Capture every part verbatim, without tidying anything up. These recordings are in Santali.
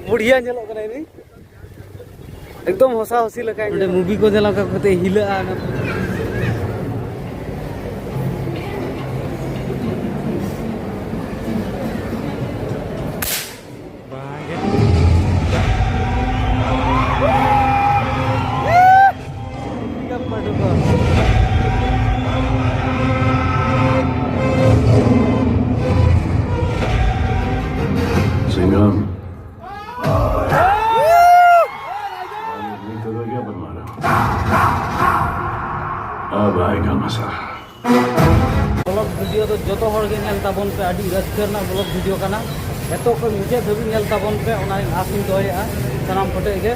ᱵᱩᱲᱦᱤᱭᱟ ᱧᱮᱞᱚᱜ ᱠᱟᱱᱟ ᱤᱱᱤ᱾ ᱮᱠᱫᱚᱢ ᱦᱚᱥᱟ ᱦᱚᱥᱤ ᱞᱮᱠᱟ ᱱᱚᱰᱮ ᱧᱮᱞᱚᱜ ᱢᱩᱵᱷᱤ ᱠᱚ ᱧᱮᱞ ᱠᱟᱛᱮ ᱦᱤᱞᱟᱹᱜᱼᱟ᱾ सिंघम। नहीं करोगे अब हमारा। अब आएगा मजा। ᱵᱞᱚᱜ ᱵᱷᱤᱰᱤᱭᱳ ᱫᱚ ᱡᱚᱛᱚ ᱦᱚᱲ ᱜᱮ ᱧᱮᱞ ᱛᱟᱵᱚᱱ ᱯᱮ, ᱟᱹᱰᱤ ᱨᱟᱹᱥᱠᱟᱹ ᱨᱮᱱᱟᱜ ᱵᱞᱚᱜ ᱵᱷᱤᱰᱤᱭᱳ ᱠᱟᱱᱟ᱾ ᱮᱛᱚᱦᱚᱵ ᱠᱷᱚᱱ ᱢᱩᱪᱟᱹᱫ ᱫᱷᱟᱹᱵᱤᱡ ᱧᱮᱞ ᱛᱟᱵᱚᱱ ᱯᱮ, ᱚᱱᱟ ᱟᱥ ᱤᱧ ᱫᱚᱦᱚᱭᱮᱫᱼᱟ ᱥᱟᱱᱟᱢ ᱠᱚᱴᱷᱮᱱ ᱜᱮ᱾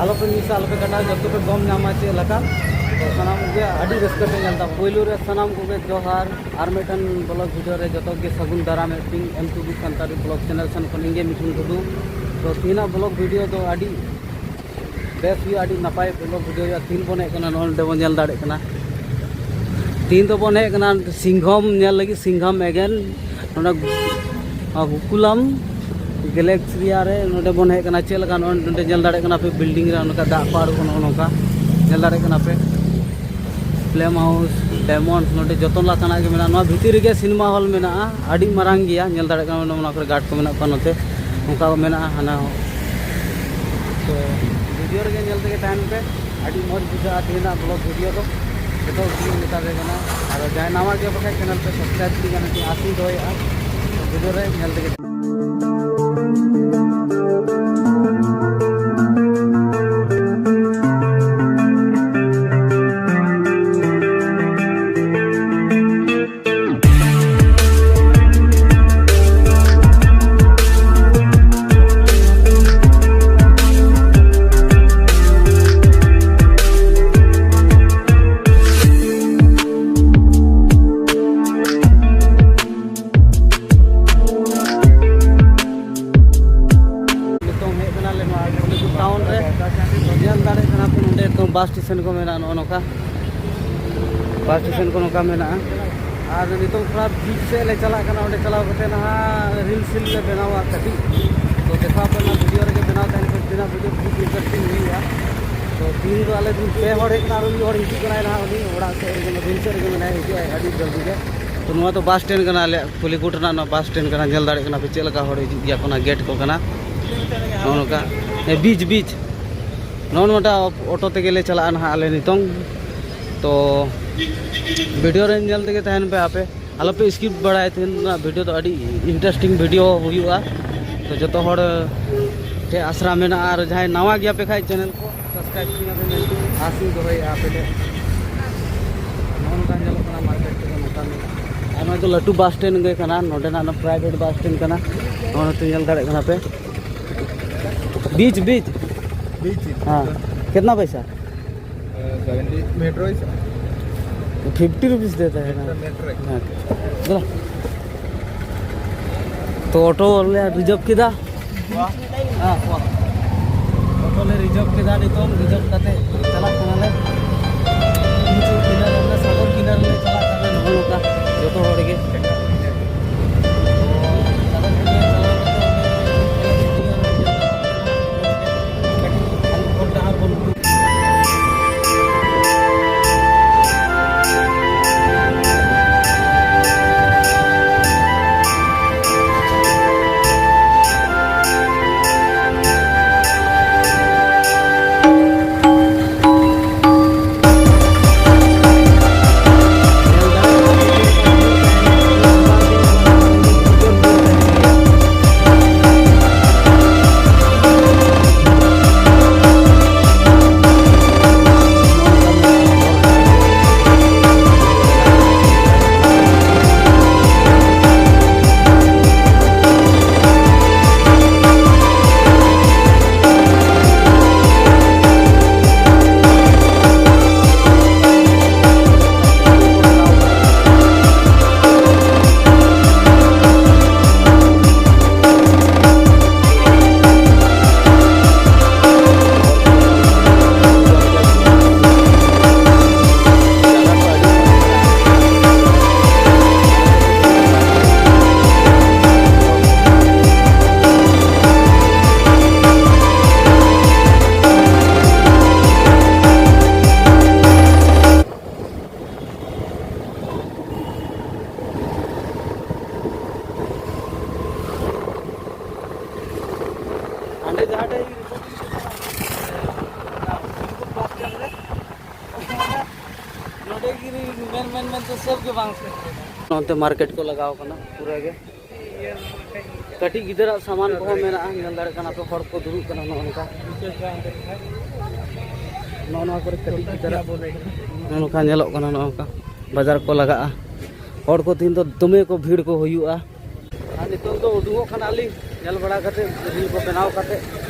ᱟᱞᱚᱯᱮ ᱢᱤᱥᱟ, ᱟᱞᱚᱯᱮ ᱠᱟᱴᱟᱣᱟ, ᱡᱚᱛᱚ ᱯᱮ ᱜᱚᱢ ᱧᱟᱢᱟ ᱪᱮᱫ ᱞᱮᱠᱟ᱾ ᱛᱚ ᱥᱟᱱᱟᱢ ᱜᱮ ᱟᱹᱰᱤ ᱨᱟᱹᱥᱠᱟᱹ ᱯᱮ ᱧᱮᱞ ᱛᱟᱵᱚᱱ᱾ ᱯᱳᱭᱞᱳ ᱨᱮ ᱥᱟᱱᱟᱢ ᱠᱚᱜᱮ ᱡᱚᱦᱟᱨ, ᱟᱨ ᱢᱤᱫᱴᱮᱱ ᱵᱞᱚᱜ ᱵᱷᱤᱰᱤᱭᱳ ᱨᱮ ᱡᱚᱛᱚ ᱜᱮ ᱥᱟᱹᱜᱩᱱ ᱫᱟᱨᱟᱢᱮᱫ ᱯᱮᱭᱟᱹᱧ᱾ M two B Santali blog channel ᱥᱮᱱ ᱠᱷᱚᱱ ᱤᱧ ᱜᱮ ᱢᱤᱴᱷᱩᱱ ᱴᱩᱰᱩ᱾ ᱛᱚ ᱛᱮᱦᱮᱧᱟᱜ ᱵᱞᱚᱜ ᱵᱷᱤᱰᱤᱭᱳ ᱫᱚ ᱟᱹᱰᱤ ᱵᱮᱥ ᱦᱩᱭᱩᱜᱼᱟ, ᱟᱹᱰᱤ ᱱᱟᱯᱟᱭ ᱵᱞᱚᱜ ᱵᱷᱤᱰᱤᱭᱳ ᱦᱩᱭᱩᱜᱼᱟ᱾ ᱛᱤᱦᱤᱧ ᱵᱚᱱ ᱦᱮᱡ ᱠᱟᱱᱟ, ᱱᱚᱜᱼᱚᱭ ᱱᱚᱰᱮ ᱵᱚᱱ ᱧᱮᱞ ᱫᱟᱲᱮᱭᱟᱜ ᱠᱟᱱᱟ, ᱛᱤᱦᱤᱧ ᱫᱚᱵᱚᱱ ᱦᱮᱡ ᱠᱟᱱᱟ ᱥᱤᱝᱜᱷᱚᱢ ᱧᱮᱞ ᱞᱟᱹᱜᱤᱫ, ᱥᱤᱝᱜᱷᱚᱢ ᱮᱜᱮᱱ ᱱᱚᱰᱮ ᱜᱳᱠᱩᱞᱟᱢ ᱜᱮᱞᱮᱠᱥᱤᱭᱟ ᱨᱮ ᱱᱚᱰᱮ ᱵᱚᱱ ᱦᱮᱡ ᱠᱟᱱᱟ᱾ ᱪᱮᱫ ᱞᱮᱠᱟ ᱱᱚᱜᱼᱚᱭ ᱱᱚᱰᱮ ᱧᱮᱞ ᱫᱟᱲᱮᱭᱟᱜ ᱠᱟᱱᱟ ᱯᱮ, ᱵᱤᱞᱰᱤᱝ ᱨᱮ ᱱᱚᱝᱠᱟ ᱫᱟᱜ ᱠᱚ ᱟᱬᱜᱚ, ᱱᱚᱜᱼᱚ ᱱᱚᱝᱠᱟ ᱧᱮᱞ ᱫᱟᱲᱮᱭᱟᱜ ᱠᱟᱱᱟ ᱯᱮ᱾ ᱯᱷᱤᱞᱢ ᱦᱟᱣᱩᱥ, ᱰᱟᱭᱢᱚᱱᱰ, ᱱᱚᱰᱮ ᱡᱚᱛᱚ ᱞᱮᱠᱟᱱᱟᱜ ᱜᱮ ᱢᱮᱱᱟᱜᱼᱟ᱾ ᱱᱚᱣᱟ ᱵᱷᱤᱛᱤᱨ ᱨᱮᱜᱮ ᱥᱤᱱᱮᱢᱟ ᱦᱚᱞ ᱢᱮᱱᱟᱜᱼᱟ, ᱟᱹᱰᱤ ᱢᱟᱨᱟᱝ ᱜᱮᱭᱟ᱾ ᱧᱮᱞ ᱫᱟᱲᱮᱭᱟᱜ ᱠᱟᱱᱟ ᱚᱱᱟ ᱠᱚᱨᱮ ᱜᱟᱨᱰ ᱠᱚ ᱢᱮᱱᱟᱜ ᱠᱚᱣᱟ, ᱱᱚᱛᱮ ᱚᱱᱠᱟ ᱠᱚ ᱢᱮᱱᱟᱜᱼᱟ ᱦᱟᱱᱟ ᱦᱚᱸ᱾ ᱛᱚ ᱵᱷᱤᱰᱤᱭᱳ ᱨᱮᱜᱮ ᱧᱮᱞ ᱛᱮᱜᱮ ᱛᱟᱦᱮᱱ ᱯᱮ, ᱟᱹᱰᱤ ᱢᱚᱡᱽ ᱵᱩᱡᱷᱟᱹᱜᱼᱟ ᱛᱮᱦᱮᱧᱟᱜ ᱵᱞᱚᱜ ᱵᱷᱤᱰᱤᱭᱳ ᱫᱚ᱾ ᱡᱚᱛᱚ ᱦᱚᱲ ᱠᱚᱧ ᱢᱮᱛᱟ ᱯᱮ ᱠᱟᱱᱟ, ᱟᱨ ᱡᱟᱦᱟᱸᱭ ᱱᱟᱣᱟ ᱜᱮᱭᱟ ᱵᱟᱠᱷᱟᱡ ᱪᱮᱱᱮᱞ ᱯᱮ ᱥᱟᱵᱥᱠᱨᱟᱭᱤᱵ ᱠᱟᱹᱞᱤᱧᱟ, ᱱᱤᱭᱟᱹ ᱟᱥᱤᱧ ᱫᱚᱦᱚᱭᱮᱫᱼᱟ᱾ ᱵᱷᱤᱰᱤᱭᱳ ᱨᱮ ᱧᱮᱞ ᱛᱮᱜᱮ ᱱᱤᱛᱚᱝ ᱦᱮᱡ ᱠᱟᱱᱟᱞᱮ ᱱᱚᱣᱟ ᱴᱟᱣᱩᱱ ᱨᱮ᱾ ᱧᱮᱞ ᱫᱟᱲᱮᱭᱟᱜ ᱠᱟᱱᱟ ᱯᱮ, ᱱᱚᱸᱰᱮ ᱱᱤᱛᱚᱝ ᱵᱟᱥ ᱥᱴᱮᱥᱚᱱ ᱠᱚ ᱢᱮᱱᱟᱜᱼᱟ, ᱱᱚᱜᱼᱚ ᱱᱚᱝᱠᱟ ᱵᱟᱥ ᱥᱴᱮᱥᱚᱱ ᱠᱚ ᱱᱚᱝᱠᱟ ᱢᱮᱱᱟᱜᱼᱟ᱾ ᱟᱨ ᱱᱤᱛᱚᱝ ᱛᱷᱚᱲᱟ ᱵᱤᱪ ᱥᱮᱫ ᱞᱮ ᱪᱟᱞᱟᱜ ᱠᱟᱱᱟ, ᱚᱸᱰᱮ ᱪᱟᱞᱟᱣ ᱠᱟᱛᱮ ᱱᱟᱦᱟᱜ ᱨᱤᱞᱥ ᱥᱤᱞ ᱞᱮ ᱵᱮᱱᱟᱣᱟ ᱠᱟᱹᱴᱤᱡ᱾ ᱛᱚ ᱫᱮᱠᱷᱟᱣ ᱯᱮ ᱱᱟᱦᱟᱜ᱾ ᱤᱱᱴᱟᱨᱮᱥᱴᱤᱝ ᱦᱩᱭᱩᱜᱼᱟ᱾ ᱛᱚ ᱛᱤᱦᱤᱧ ᱫᱚ ᱟᱞᱮ ᱫᱚ ᱯᱮ ᱦᱚᱲ ᱦᱮᱡ ᱠᱟᱱᱟ, ᱟᱨ ᱢᱤᱫ ᱦᱚᱲ ᱦᱤᱡᱩᱜ ᱠᱟᱱᱟᱭ ᱱᱟᱦᱟᱜ, ᱩᱱᱤ ᱚᱲᱟᱜ ᱥᱮᱫ ᱨᱮᱜᱮ, ᱨᱩᱢ ᱥᱮᱫ ᱨᱮᱜᱮ ᱢᱮᱱᱟᱭᱟ, ᱦᱤᱡᱩᱜ ᱟᱭ ᱟᱹᱰᱤ ᱡᱚᱞᱫᱤ ᱜᱮ᱾ ᱛᱚ ᱱᱚᱣᱟ ᱫᱚ ᱵᱟᱥ ᱥᱴᱮᱱᱰ ᱠᱟᱱᱟ, ᱟᱞᱮᱭᱟᱜ ᱠᱩᱞᱤᱠᱳᱴ ᱨᱮᱱᱟᱜ ᱱᱚᱣᱟ ᱵᱟᱥ ᱥᱴᱮᱱᱰ ᱠᱟᱱᱟ᱾ ᱧᱮᱞ ᱫᱟᱲᱮᱭᱟᱜ ᱠᱟᱱᱟ ᱯᱮ ᱪᱮᱫ ᱞᱮᱠᱟ ᱦᱚᱲ ᱦᱤᱡᱩᱜ ᱜᱮᱭᱟ ᱠᱚ, ᱚᱱᱟ ᱜᱮᱴ ᱠᱚ ᱠᱟᱱᱟ᱾ ᱱᱚᱜᱼᱚ ᱱᱚᱝᱠᱟ, ᱦᱮᱸ, ᱵᱤᱪ, ᱵᱤᱪ᱾ ᱱᱚᱜᱼᱚ ᱱᱚᱣᱟᱴᱟᱜ ᱚᱴᱳ ᱛᱮᱜᱮ ᱞᱮ ᱪᱟᱞᱟᱜᱼᱟ ᱱᱟᱦᱟᱜ ᱟᱞᱮ ᱱᱤᱛᱚᱝ᱾ ᱛᱚ ᱵᱷᱤᱰᱤᱭᱳ ᱨᱮ ᱧᱮᱞ ᱛᱮᱜᱮ ᱛᱟᱦᱮᱱ ᱯᱮ ᱟᱯᱮ, ᱟᱞᱚᱯᱮ ᱥᱠᱤᱯ ᱵᱟᱲᱟᱭᱟ᱾ ᱛᱮᱦᱮᱧ ᱨᱮᱱᱟᱜ ᱵᱷᱤᱰᱤᱭᱳ ᱫᱚ ᱟᱹᱰᱤ ᱤᱱᱴᱟᱨᱮᱥᱴᱤᱝ ᱵᱷᱤᱰᱤᱭᱳ ᱦᱩᱭᱩᱜᱼᱟ᱾ ᱛᱚ ᱡᱚᱛᱚ ᱦᱚᱲ ᱴᱷᱮᱱ ᱟᱥᱨᱟ ᱢᱮᱱᱟᱜᱼᱟ, ᱟᱨ ᱡᱟᱦᱟᱸᱭ ᱱᱟᱣᱟ ᱜᱮᱭᱟ ᱯᱮ ᱠᱷᱟᱡ ᱪᱮᱱᱮᱞ ᱠᱚ ᱥᱟᱵᱥᱠᱨᱟᱭᱤᱵ ᱠᱤᱧᱟ ᱯᱮ ᱢᱮᱱᱛᱮ ᱟᱥ ᱤᱧ ᱫᱚᱦᱚᱭᱮᱫᱼᱟ ᱟᱯᱮ ᱴᱷᱮᱱ᱾ ᱱᱚᱜᱼᱚ ᱱᱚᱝᱠᱟ ᱧᱮᱞᱚᱜ ᱠᱟᱱᱟ ᱢᱟᱨᱠᱮᱴ ᱠᱚᱫᱚ ᱱᱚᱝᱠᱟ ᱢᱮᱱᱟᱜᱼᱟ᱾ ᱟᱨ ᱱᱚᱜᱼᱚᱭ ᱫᱚ ᱞᱟᱹᱴᱩ ᱵᱟᱥ ᱥᱴᱮᱱᱰ ᱜᱮ ᱠᱟᱱᱟ, ᱱᱚᱸᱰᱮᱱᱟᱜ ᱚᱱᱟ ᱯᱨᱟᱭᱵᱷᱮᱴ ᱵᱟᱥ ᱥᱴᱮᱱᱰ ᱠᱟᱱᱟ᱾ ᱱᱚᱜᱼᱚ ᱱᱚᱛᱮ ᱧᱮᱞ ᱫᱟᱲᱮᱭᱟᱜ ᱠᱟᱱᱟ ᱯᱮ, ᱵᱤᱪ, ᱵᱤᱪ᱾ बीच ही। हाँ। कितना पैसा? सेवेंटी मेट्रो ही। फिफ्टी रुपीज देता है ना। मेट्रो है। हाँ। चलो। तो ऑटो ले रिजर्व किदा। हाँ, हाँ। ᱚᱴᱳ ᱞᱮ ᱨᱤᱡᱟᱨᱵᱷ ᱠᱮᱫᱟ, ᱱᱤᱛᱚᱝ ᱨᱤᱡᱟᱨᱵᱷ ᱠᱟᱛᱮ ᱪᱟᱞᱟᱜ ᱠᱟᱱᱟᱞᱮ᱾ ᱱᱤᱪᱮ ᱠᱤᱱᱟᱨ ᱨᱮ, ᱥᱟᱜᱚᱨ ᱠᱤᱱᱟᱨ ᱨᱮ ᱪᱟᱞᱟᱜ ᱠᱟᱱᱟ ᱱᱚᱜᱼᱚ ᱱᱚᱝᱠᱟ ᱡᱚᱛᱚ ᱦᱚᱲ ᱜᱮ᱾ ᱥᱟᱜᱚᱨ ᱠᱤᱱᱟᱨ ᱪᱟᱞᱟᱣ ᱠᱟᱛᱮ ᱚᱸᱰᱮ ᱠᱟᱹᱴᱤᱡ ᱦᱚᱨ ᱰᱟᱦᱟᱨ ᱵᱚᱱ ᱩᱫᱩᱜ ᱚᱸᱰᱮ ᱡᱟᱦᱟᱸ ᱴᱷᱮᱡ recording ᱠᱚ ᱪᱟᱞᱟᱜ ᱠᱟᱱᱟ, ᱚᱱᱟ ᱵᱟᱥ ᱥᱴᱮᱱᱰ ᱨᱮ, ᱱᱚᱰᱮ ᱜᱮ ᱢᱮᱱ, ᱢᱮᱱ, ᱢᱮᱱ ᱛᱮ ᱥᱟᱹᱵ ᱜᱮ ᱵᱟᱝ ᱥᱮᱴᱮᱨ ᱮᱱᱟ᱾ ᱱᱚᱱᱛᱮ ᱢᱟᱨᱠᱮᱴ ᱠᱚ ᱞᱟᱜᱟᱣ ᱠᱟᱱᱟ ᱯᱩᱨᱟᱹ ᱜᱮ᱾ ᱠᱟᱹᱴᱤᱡ ᱜᱤᱫᱽᱨᱟᱹᱣᱟᱜ ᱥᱟᱢᱟᱱ ᱠᱚᱦᱚᱸ ᱢᱮᱱᱟᱜᱼᱟ, ᱧᱮᱞ ᱫᱟᱲᱮᱭᱟᱜ ᱠᱟᱱᱟ ᱯᱮ, ᱦᱚᱲ ᱠᱚ ᱫᱩᱲᱩᱵ ᱠᱟᱱᱟ ᱱᱚᱜᱼᱚ ᱱᱚᱝᱠᱟ᱾ ᱱᱚᱜᱼᱚ ᱱᱚᱣᱟ ᱠᱚᱨᱮ ᱠᱟᱹᱴᱤᱡ ᱜᱤᱫᱽᱨᱟᱹᱣᱟᱜ ᱱᱚᱜᱼᱚ ᱱᱚᱝᱠᱟ ᱧᱮᱞᱚᱜ ᱠᱟᱱᱟ, ᱱᱚᱜᱼᱚ ᱱᱚᱝᱠᱟ ᱵᱟᱡᱟᱨ ᱠᱚ ᱞᱟᱜᱟᱜᱼᱟ᱾ ᱦᱚᱲ ᱠᱚ ᱛᱮᱦᱮᱧ ᱫᱚ ᱫᱚᱢᱮ ᱠᱚ ᱵᱷᱤᱲ ᱠᱚ ᱦᱩᱭᱩᱜᱼᱟ᱾ ᱟᱨ ᱱᱤᱛᱚᱝ ᱫᱚ ᱩᱰᱩᱠᱚᱜ ᱠᱟᱱᱟᱞᱤᱧ, ᱧᱮᱞ ᱵᱟᱲᱟ ᱠᱟᱛᱮ, ᱨᱤᱞ ᱠᱚ ᱵᱮᱱᱟᱣ ᱠᱟᱛᱮ᱾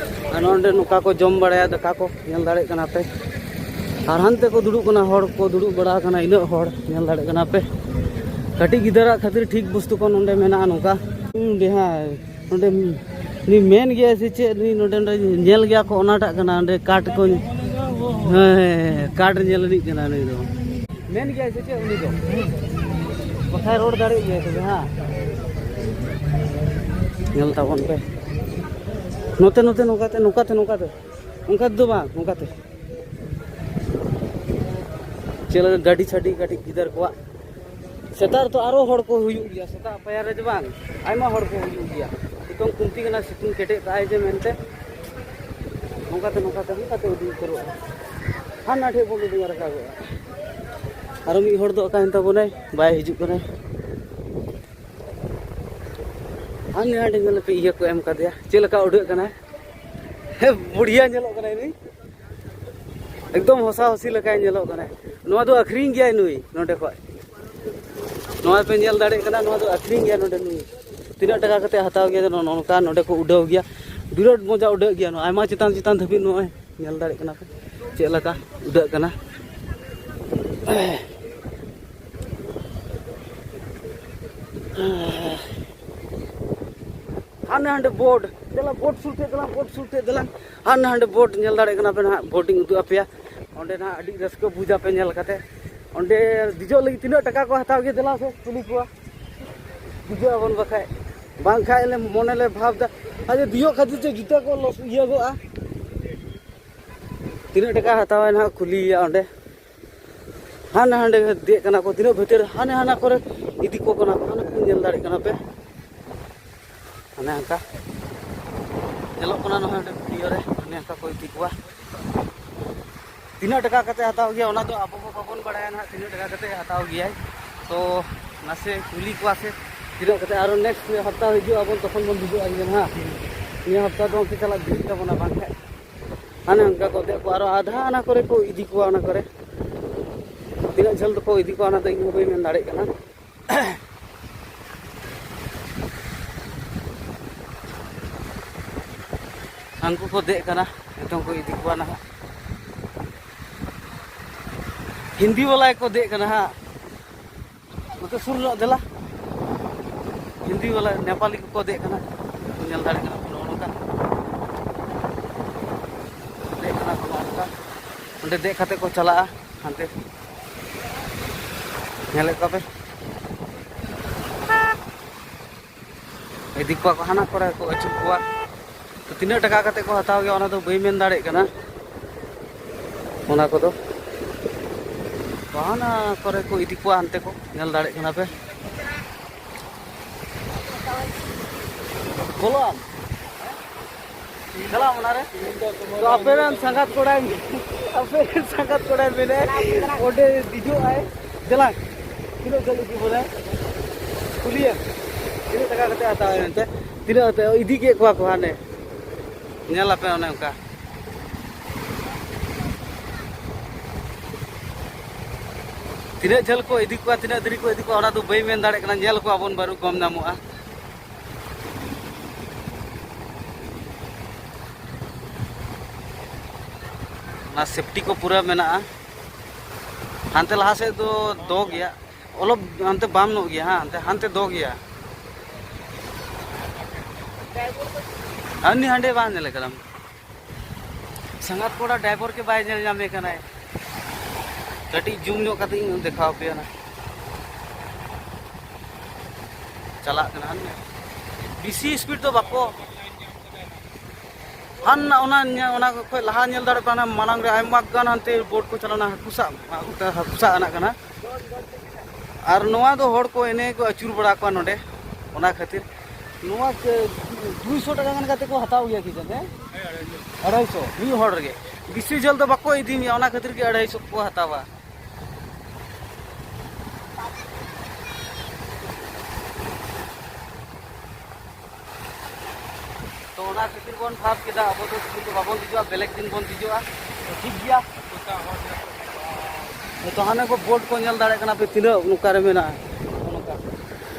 ᱟᱨ ᱱᱚᱸᱰᱮ ᱱᱚᱝᱠᱟ ᱠᱚ ᱡᱚᱢ ᱵᱟᱲᱟᱭᱟ ᱫᱟᱠᱟ ᱠᱚ, ᱧᱮᱞ ᱫᱟᱲᱮᱭᱟᱜ ᱠᱟᱱᱟ ᱯᱮ᱾ ᱟᱨ ᱦᱟᱱᱛᱮ ᱠᱚ ᱫᱩᱲᱩᱵ ᱠᱟᱱᱟ, ᱦᱚᱲ ᱠᱚ ᱫᱩᱲᱩᱵ ᱵᱟᱲᱟ ᱟᱠᱟᱱᱟ, ᱤᱱᱟᱹᱜ ᱦᱚᱲ ᱧᱮᱞ ᱫᱟᱲᱮᱭᱟᱜ ᱠᱟᱱᱟ ᱯᱮ᱾ ᱠᱟᱹᱴᱤᱡ ᱜᱤᱫᱽᱨᱟᱹ ᱠᱷᱟᱹᱛᱤᱨ ᱴᱷᱤᱠ ᱵᱚᱥᱛᱩ ᱠᱚ ᱱᱚᱸᱰᱮ ᱢᱮᱱᱟᱜᱼᱟ ᱱᱚᱝᱠᱟ᱾ ᱱᱚᱸᱰᱮ ᱦᱟᱸ, ᱱᱚᱸᱰᱮ ᱩᱱᱤ ᱢᱮᱱ ᱜᱮᱭᱟᱭ ᱥᱮ ᱪᱮᱫ, ᱩᱱᱤ ᱱᱚᱸᱰᱮ, ᱱᱚᱸᱰᱮ ᱧᱮᱞ ᱜᱮᱭᱟ ᱠᱚ ᱚᱱᱟᱴᱟᱜ ᱠᱟᱱᱟ, ᱚᱸᱰᱮ ᱠᱟᱴ ᱠᱚ, ᱦᱮᱸ, ᱦᱮᱸ, ᱦᱮᱸ, ᱠᱟᱴ ᱧᱮᱞ ᱨᱤᱱᱤᱡ ᱠᱟᱱᱟ ᱱᱩᱭ ᱫᱚ᱾ ᱢᱮᱱ ᱜᱮᱭᱟᱭ ᱥᱮ ᱪᱮᱫ ᱩᱱᱤ ᱫᱚ? ᱵᱟᱠᱷᱟᱡ ᱨᱚᱲ ᱫᱟᱲᱮᱭᱟᱜ ᱜᱮᱭᱟᱭ ᱛᱚᱵᱮ, ᱦᱮᱸ᱾ ᱧᱮᱞ ᱛᱟᱵᱚᱱ ᱯᱮ᱾ ᱱᱚᱛᱮ, ᱱᱚᱛᱮ, ᱱᱚᱝᱠᱟᱛᱮ, ᱱᱚᱝᱠᱟᱛᱮ, ᱱᱚᱝᱠᱟᱛᱮ᱾ ᱚᱱᱠᱟ ᱫᱚ ᱵᱟᱝ, ᱱᱚᱝᱠᱟᱛᱮ᱾ ᱪᱮᱫ ᱞᱮᱠᱟ ᱜᱟᱹᱰᱤ ᱥᱟᱰᱮ ᱠᱟᱹᱴᱤᱡ ᱜᱤᱫᱟᱹᱨ ᱠᱚᱣᱟᱜ᱾ ᱥᱮᱛᱟᱜ ᱨᱮᱛᱚ ᱟᱨᱚ ᱦᱚᱲ ᱠᱚ ᱦᱩᱭᱩᱜ ᱜᱮᱭᱟ, ᱥᱮᱛᱟᱜ ᱯᱟᱭᱟᱨ ᱨᱮ ᱫᱚ ᱵᱟᱝ, ᱟᱭᱢᱟ ᱦᱚᱲ ᱠᱚ ᱦᱩᱭᱩᱜ ᱜᱮᱭᱟ᱾ ᱱᱤᱛᱚᱝ ᱠᱩᱢᱛᱤ ᱠᱟᱱᱟ, ᱥᱤᱛᱩᱝ ᱠᱮᱴᱮᱡ ᱠᱟᱜᱼᱟᱭ ᱡᱮ ᱢᱮᱱᱛᱮ᱾ ᱱᱚᱝᱠᱟᱛᱮ, ᱱᱚᱝᱠᱟᱛᱮ, ᱱᱚᱝᱠᱟᱛᱮ ᱩᱰᱩᱠ ᱩᱛᱟᱹᱨᱚᱜᱼᱟ᱾ ᱦᱟᱱᱟ ᱴᱷᱮᱡ ᱵᱚᱱ ᱩᱰᱩᱠ ᱨᱟᱠᱟᱵᱚᱜᱼᱟ᱾ ᱟᱨᱚ ᱢᱤᱫ ᱦᱚᱲ ᱫᱚ ᱚᱠᱟᱭᱮᱱ ᱛᱟᱵᱚᱱᱟᱭ? ᱵᱟᱭ ᱦᱤᱡᱩᱜ ᱠᱟᱱᱟᱭ᱾ ᱦᱟᱱᱮ ᱦᱟᱸᱰᱮ ᱧᱮᱞ ᱯᱮ, ᱤᱭᱟᱹ ᱠᱚ ᱮᱢ ᱠᱟᱫᱮᱭᱟ, ᱪᱮᱫ ᱞᱮᱠᱟ ᱩᱰᱟᱹᱜ ᱠᱟᱱᱟᱭ᱾ ᱦᱮᱸ, ᱵᱩᱲᱦᱤᱭᱟ ᱧᱮᱞᱚᱜ ᱠᱟᱱᱟᱭ ᱱᱩᱭ, ᱮᱠᱫᱚᱢ ᱦᱚᱥᱟ ᱦᱚᱥᱤ ᱞᱮᱠᱟᱭ ᱧᱮᱞᱚᱜ ᱠᱟᱱᱟᱭ᱾ ᱱᱚᱣᱟ ᱫᱚ ᱟᱹᱠᱷᱨᱤᱧ ᱜᱮᱭᱟᱭ ᱱᱩᱭ ᱱᱚᱸᱰᱮ ᱠᱷᱚᱡ᱾ ᱱᱚᱣᱟ ᱯᱮ ᱧᱮᱞ ᱫᱟᱲᱮᱭᱟᱜ ᱠᱟᱱᱟ, ᱱᱚᱣᱟ ᱫᱚ ᱟᱹᱠᱷᱨᱤᱧ ᱜᱮᱭᱟ ᱱᱚᱸᱰᱮ ᱱᱩᱭ᱾ ᱛᱤᱱᱟᱹᱜ ᱴᱟᱠᱟ ᱠᱟᱛᱮ ᱦᱟᱛᱟᱣ ᱜᱮᱭᱟ, ᱱᱚᱜᱼᱚ ᱱᱚᱝᱠᱟ ᱱᱚᱸᱰᱮ ᱠᱚ ᱩᱰᱟᱹᱣ ᱜᱮᱭᱟ᱾ ᱵᱤᱨᱟᱴ ᱢᱚᱡᱟ ᱩᱰᱟᱹᱜ ᱜᱮᱭᱟ ᱱᱚᱣᱟ, ᱟᱭᱢᱟ ᱪᱮᱛᱟᱱ ᱪᱮᱛᱟᱱ ᱫᱷᱟᱹᱵᱤᱡ ᱱᱚᱜᱼᱚᱭ ᱧᱮᱞ ᱫᱟᱲᱮᱭᱟᱜ ᱠᱟᱱᱟ ᱯᱮ ᱪᱮᱫ ᱞᱮᱠᱟ ᱩᱰᱟᱹᱜ ᱠᱟᱱᱟ᱾ ᱦᱟᱱᱮ ᱦᱟᱸᱰᱮ ᱵᱳᱴ, ᱫᱮᱞᱟ ᱵᱳᱴ ᱥᱩᱨ ᱛᱮ, ᱫᱮᱞᱟ ᱵᱳᱴ ᱥᱩᱨ ᱛᱮ, ᱫᱮᱞᱟ᱾ ᱦᱟᱱᱮ ᱦᱟᱸᱰᱮ ᱵᱳᱴ ᱧᱮᱞ ᱫᱟᱲᱮᱭᱟᱜ ᱠᱟᱱᱟ ᱯᱮ ᱱᱟᱦᱟᱜ, ᱵᱳᱴᱤᱝ ᱩᱫᱩᱜ ᱟᱯᱮᱭᱟ᱾ ᱚᱸᱰᱮ ᱱᱟᱦᱟᱜ ᱟᱹᱰᱤ ᱨᱟᱹᱥᱠᱟᱹ ᱵᱩᱡᱟ ᱯᱮ ᱧᱮᱞ ᱠᱟᱛᱮ᱾ ᱚᱸᱰᱮ ᱫᱮᱡᱚᱜ ᱞᱟᱹᱜᱤᱫ ᱛᱤᱱᱟᱹᱜ ᱴᱟᱠᱟ ᱠᱚ ᱦᱟᱛᱟᱣ ᱜᱮᱭᱟ, ᱫᱮᱞᱟ ᱥᱮ ᱠᱩᱞᱤ ᱠᱚᱣᱟ᱾ ᱵᱩᱡᱷᱟᱹᱣ ᱟᱵᱚᱱ ᱵᱟᱠᱷᱟᱡ, ᱵᱟᱝᱠᱷᱟᱡ ᱞᱮ ᱢᱚᱱᱮ ᱞᱮ ᱵᱷᱟᱵᱽ ᱫᱟ, ᱟᱫᱚ ᱫᱮᱡᱚᱜ ᱠᱷᱟᱹᱛᱤᱨ ᱛᱮ ᱡᱩᱛᱟᱹ ᱠᱚ ᱞᱚᱥ ᱤᱭᱟᱹ ᱜᱚᱜᱼᱟ᱾ ᱛᱤᱱᱟᱹᱜ ᱴᱟᱠᱟ ᱦᱟᱛᱟᱣᱟᱭ ᱱᱟᱦᱟᱜ ᱠᱩᱞᱤᱭᱮᱭᱟ ᱚᱸᱰᱮ᱾ ᱦᱟᱱᱮ ᱦᱟᱸᱰᱮ ᱫᱮᱡ ᱠᱟᱱᱟ ᱠᱚ, ᱛᱤᱱᱟᱹᱜ ᱵᱷᱤᱛᱤᱨ, ᱦᱟᱱᱮ ᱦᱟᱱᱟ ᱠᱚᱨᱮ ᱤᱫᱤ ᱠᱚ ᱠᱟᱱᱟ ᱠᱚ, ᱦᱟᱱᱮ ᱠᱚ ᱧᱮᱞ ᱫᱟᱲᱮᱭᱟᱜ ᱠᱟᱱᱟ ᱯᱮ, ᱦᱟᱱᱮ ᱦᱟᱱᱠᱟ᱾ ᱧᱮᱞᱚᱜ ᱠᱟᱱᱟ ᱱᱚᱜᱼᱚᱭ ᱚᱸᱰᱮ ᱵᱷᱤᱰᱤᱭᱳ ᱨᱮ, ᱚᱱᱮ ᱚᱱᱠᱟ ᱠᱚ ᱤᱫᱤ ᱠᱚᱣᱟ᱾ ᱛᱤᱱᱟᱹᱜ ᱴᱟᱠᱟ ᱠᱟᱛᱮ ᱦᱟᱛᱟᱣ ᱜᱮᱭᱟ, ᱚᱱᱟ ᱫᱚ ᱟᱵᱚ ᱦᱚᱸ ᱵᱟᱵᱚᱱ ᱵᱟᱲᱟᱭᱟ ᱱᱟᱦᱟᱜ, ᱛᱤᱱᱟᱹᱜ ᱴᱟᱠᱟ ᱠᱟᱛᱮ ᱦᱟᱛᱟᱣ ᱜᱮᱭᱟᱭ᱾ ᱛᱚ ᱱᱟᱥᱮ ᱠᱩᱞᱤ ᱠᱚᱣᱟ ᱥᱮ ᱛᱤᱱᱟᱹᱜ ᱠᱟᱛᱮ᱾ ᱟᱨᱚ ᱱᱮᱠᱥᱴ ᱦᱟᱯᱛᱟ ᱦᱤᱡᱩᱜ ᱟᱵᱚᱱ, ᱛᱚᱠᱷᱚᱱ ᱵᱚᱱ ᱦᱤᱡᱩᱜᱼᱟ ᱧᱮᱞ ᱦᱟᱸᱜ᱾ ᱱᱤᱭᱟᱹ ᱦᱟᱯᱛᱟ ᱫᱚ ᱚᱱᱛᱮ ᱪᱟᱞᱟᱜ ᱵᱷᱤᱲ ᱛᱟᱵᱚᱱᱟ ᱵᱟᱝ ᱠᱷᱟᱡ᱾ ᱦᱟᱱᱮ ᱚᱱᱠᱟ ᱠᱚ ᱫᱮᱡ ᱠᱚᱣᱟ, ᱟᱨᱚ ᱟᱫᱷᱟ ᱚᱱᱟ ᱠᱚᱨᱮ ᱠᱚ ᱤᱫᱤ ᱠᱚᱣᱟ, ᱚᱱᱟ ᱠᱚᱨᱮ ᱛᱤᱱᱟᱹᱜ ᱡᱷᱟᱹᱞ ᱫᱚᱠᱚ ᱤᱫᱤ ᱠᱚᱣᱟ, ᱚᱱᱟ ᱫᱚ ᱤᱧ ᱦᱚᱸ ᱵᱟᱹᱧ ᱢᱮᱱ ᱫᱟᱲᱮᱭᱟᱜ ᱠᱟᱱᱟ᱾ ᱦᱟᱱᱠᱩ ᱠᱚ ᱫᱮᱡ ᱠᱟᱱᱟ, ᱱᱤᱛᱚᱝ ᱠᱚ ᱤᱫᱤ ᱠᱚᱣᱟ ᱱᱟᱦᱟᱜ᱾ ᱦᱤᱱᱫᱤ ᱵᱟᱞᱟ ᱜᱮᱠᱚ ᱫᱮᱡ ᱠᱟᱱᱟ ᱦᱟᱸᱜ᱾ ᱱᱚᱛᱮ ᱥᱩᱨ ᱧᱚᱜ ᱫᱮᱞᱟ᱾ ᱦᱤᱱᱫᱤ ᱵᱟᱞᱟ, ᱱᱮᱯᱟᱞᱤ ᱠᱚᱠᱚ ᱫᱮᱡ ᱠᱟᱱᱟ᱾ ᱧᱮᱞ ᱫᱟᱲᱮᱭᱟᱜ ᱠᱟᱱᱟ ᱯᱮ ᱱᱚᱜᱼᱚ ᱱᱚᱝᱠᱟ᱾ ᱫᱮᱡ ᱠᱟᱱᱟ ᱠᱚ ᱱᱚᱜᱼᱚ ᱱᱚᱝᱠᱟ᱾ ᱚᱸᱰᱮ ᱫᱮᱡ ᱠᱟᱛᱮ ᱠᱚ ᱪᱟᱞᱟᱜᱼᱟ ᱦᱟᱱᱛᱮ᱾ ᱧᱮᱞᱮᱫ ᱠᱚᱣᱟ ᱯᱮ? ᱤᱫᱤ ᱠᱚᱣᱟ ᱠᱚ, ᱦᱟᱱᱟ ᱠᱚᱨᱮ ᱠᱚ ᱟᱹᱪᱩᱨ ᱠᱚᱣᱟ᱾ ᱛᱚ ᱛᱤᱱᱟᱹᱜ ᱴᱟᱠᱟ ᱠᱟᱛᱮ ᱠᱚ ᱦᱟᱛᱟᱣ ᱜᱮᱭᱟ, ᱚᱱᱟ ᱫᱚ ᱵᱟᱹᱧ ᱢᱮᱱ ᱫᱟᱲᱮᱭᱟᱜ ᱠᱟᱱᱟ᱾ ᱚᱱᱟ ᱠᱚᱫᱚ ᱦᱟᱱᱟ ᱠᱚᱨᱮ ᱠᱚ ᱤᱫᱤ ᱠᱚᱣᱟ, ᱦᱟᱱᱛᱮ ᱠᱚ, ᱧᱮᱞ ᱫᱟᱲᱮᱭᱟᱜ ᱠᱟᱱᱟ ᱯᱮ᱾ ᱵᱚᱞᱚ ᱟᱢ᱾ ᱪᱟᱞᱟᱣ ᱚᱱᱟᱨᱮ᱾ ᱛᱚ ᱟᱯᱮ ᱨᱮᱱ ᱥᱟᱸᱜᱟᱛ ᱠᱚᱲᱟᱭ, ᱟᱯᱮ ᱨᱮᱱ ᱥᱟᱸᱜᱟᱛ ᱠᱚᱲᱟᱭ ᱢᱮᱱᱮᱫ ᱚᱸᱰᱮ ᱫᱮᱡᱚᱜ ᱟᱭ᱾ ᱫᱮᱞᱟ, ᱛᱤᱱᱟᱹᱜ ᱡᱷᱟᱹᱞ ᱤᱫᱤ ᱵᱚᱞᱮ? ᱠᱩᱞᱤᱭᱮᱢ, ᱛᱤᱱᱟᱹᱜ ᱴᱟᱠᱟ ᱠᱟᱛᱮ ᱦᱟᱛᱟᱣ ᱢᱮᱱᱛᱮ? ᱛᱤᱱᱟᱹᱜ ᱠᱟᱛᱮ ᱤᱫᱤ ᱠᱮᱫ ᱠᱚᱣᱟ ᱠᱚ ᱦᱟᱱᱮ᱾ ᱧᱮᱞ ᱟᱯᱮ ᱚᱱᱮ ᱚᱱᱠᱟ᱾ ᱛᱤᱱᱟᱹᱜ ᱡᱷᱟᱹᱞ ᱠᱚ ᱤᱫᱤ ᱠᱚᱣᱟ, ᱛᱤᱱᱟᱹᱜ ᱫᱮᱨᱤ ᱠᱚ ᱤᱫᱤ ᱠᱚᱣᱟ, ᱚᱱᱟ ᱫᱚ ᱵᱟᱹᱧ ᱢᱮᱱ ᱫᱟᱲᱮᱭᱟᱜ ᱠᱟᱱᱟ᱾ ᱧᱮᱞ ᱠᱚᱣᱟ ᱵᱚᱱ, ᱵᱟᱹᱨᱩ ᱠᱚᱢ ᱧᱟᱢᱚᱜᱼᱟ᱾ ᱚᱱᱟ ᱥᱮᱯᱴᱤ ᱠᱚ ᱯᱩᱨᱟᱹ ᱢᱮᱱᱟᱜᱼᱟ᱾ ᱦᱟᱱᱛᱮ ᱞᱟᱦᱟ ᱥᱮᱫ ᱫᱚ ᱫᱚ ᱜᱮᱭᱟ, ᱚᱞᱚᱯ ᱦᱟᱱᱛᱮ ᱵᱟᱢ ᱧᱚᱜ ᱜᱮᱭᱟ, ᱦᱟᱸ, ᱦᱟᱱᱛᱮ, ᱦᱟᱱᱛᱮ ᱫᱚ ᱜᱮᱭᱟ᱾ ᱟᱨ ᱩᱱᱤ ᱦᱟᱸᱰᱮ ᱵᱟᱝ ᱧᱮᱞᱮ ᱠᱟᱱᱟᱢ᱾ ᱥᱟᱸᱜᱟᱛ ᱠᱚᱲᱟ ᱰᱨᱟᱭᱵᱷᱟᱨ ᱜᱮ ᱵᱟᱭ ᱧᱮᱞ ᱧᱟᱢᱮ ᱠᱟᱱᱟᱭ᱾ ᱠᱟᱹᱴᱤᱡ ᱡᱩᱢ ᱧᱚᱜ ᱠᱟᱛᱮ ᱤᱧ ᱫᱮᱠᱷᱟᱣ ᱟᱯᱮᱭᱟ ᱱᱟ᱾ ᱪᱟᱞᱟᱜ ᱠᱟᱱᱟ ᱦᱟᱱᱮ᱾ ᱵᱮᱥᱤ ᱥᱯᱤᱰ ᱫᱚ ᱵᱟᱠᱚ, ᱦᱟᱱ ᱚᱱᱟ ᱧᱮ-, ᱚᱱᱟ ᱠᱷᱚᱡ ᱞᱟᱦᱟ ᱧᱮᱞ ᱫᱟᱲᱮᱭᱟᱜ ᱠᱟᱱᱟ, ᱢᱟᱲᱟᱝ ᱨᱮ ᱟᱭᱢᱟ ᱜᱟᱱ ᱦᱟᱱᱛᱮ ᱵᱳᱴ ᱠᱚ ᱪᱟᱞᱟᱣᱱᱟ, ᱦᱟᱹᱠᱩ ᱥᱟᱵ, ᱦᱟᱹᱠᱩ ᱥᱟᱵ ᱟᱱᱟᱜ ᱠᱟᱱᱟ᱾ ᱟᱨ ᱱᱚᱣᱟ ᱫᱚ ᱦᱚᱲ ᱠᱚ ᱮᱱᱮ ᱠᱚ ᱟᱹᱪᱩᱨ ᱵᱟᱲᱟ ᱠᱚᱣᱟ ᱱᱚᱰᱮ, ᱚᱱᱟ ᱠᱷᱟᱹᱛᱤᱨ᱾ ᱱᱚᱣᱟ ᱪᱮ-, ᱫᱩᱭᱥᱚ ᱴᱟᱠᱟ ᱜᱟᱱ ᱠᱟᱛᱮ ᱠᱚ ᱦᱟᱛᱟᱣ ᱜᱮᱭᱟ ᱠᱤ ᱡᱟᱱᱮ? ᱟᱲᱟᱭᱥᱚ, ᱢᱤᱫ ᱦᱚᱲ ᱨᱮᱜᱮ᱾ ᱵᱮᱥᱤ ᱡᱷᱟᱹᱞ ᱫᱚ ᱵᱟᱠᱚ ᱤᱫᱤ ᱢᱮᱭᱟ, ᱚᱱᱟ ᱠᱷᱟᱹᱛᱤᱨ ᱜᱮ ᱟᱲᱟᱭᱥᱚ ᱠᱚ ᱦᱟᱛᱟᱣᱟ᱾ ᱛᱚ ᱚᱱᱟ ᱠᱷᱟᱹᱛᱤᱨ ᱵᱚᱱ ᱵᱷᱟᱵᱽ ᱠᱮᱫᱟ, ᱟᱵᱚ ᱫᱚ ᱛᱤᱦᱤᱧ ᱫᱚ ᱵᱟᱵᱚᱱ ᱫᱮᱡᱚᱜᱼᱟ, ᱵᱮᱞᱮᱠ ᱫᱤᱱ ᱵᱚᱱ ᱫᱮᱡᱚᱜᱼᱟ᱾ ᱛᱚ ᱴᱷᱤᱠ ᱜᱮᱭᱟ᱾ ᱛᱚ ᱦᱟᱱᱮ ᱠᱚ ᱵᱳᱴ ᱠᱚ ᱧᱮᱞ ᱫᱟᱲᱮᱭᱟᱜ ᱠᱟᱱᱟ ᱯᱮ, ᱛᱤᱱᱟᱹᱜ ᱱᱚᱝᱠᱟ ᱨᱮ ᱢᱮᱱᱟᱜᱼᱟ, ᱱᱚᱜᱼᱚ ᱱᱚᱝᱠᱟ᱾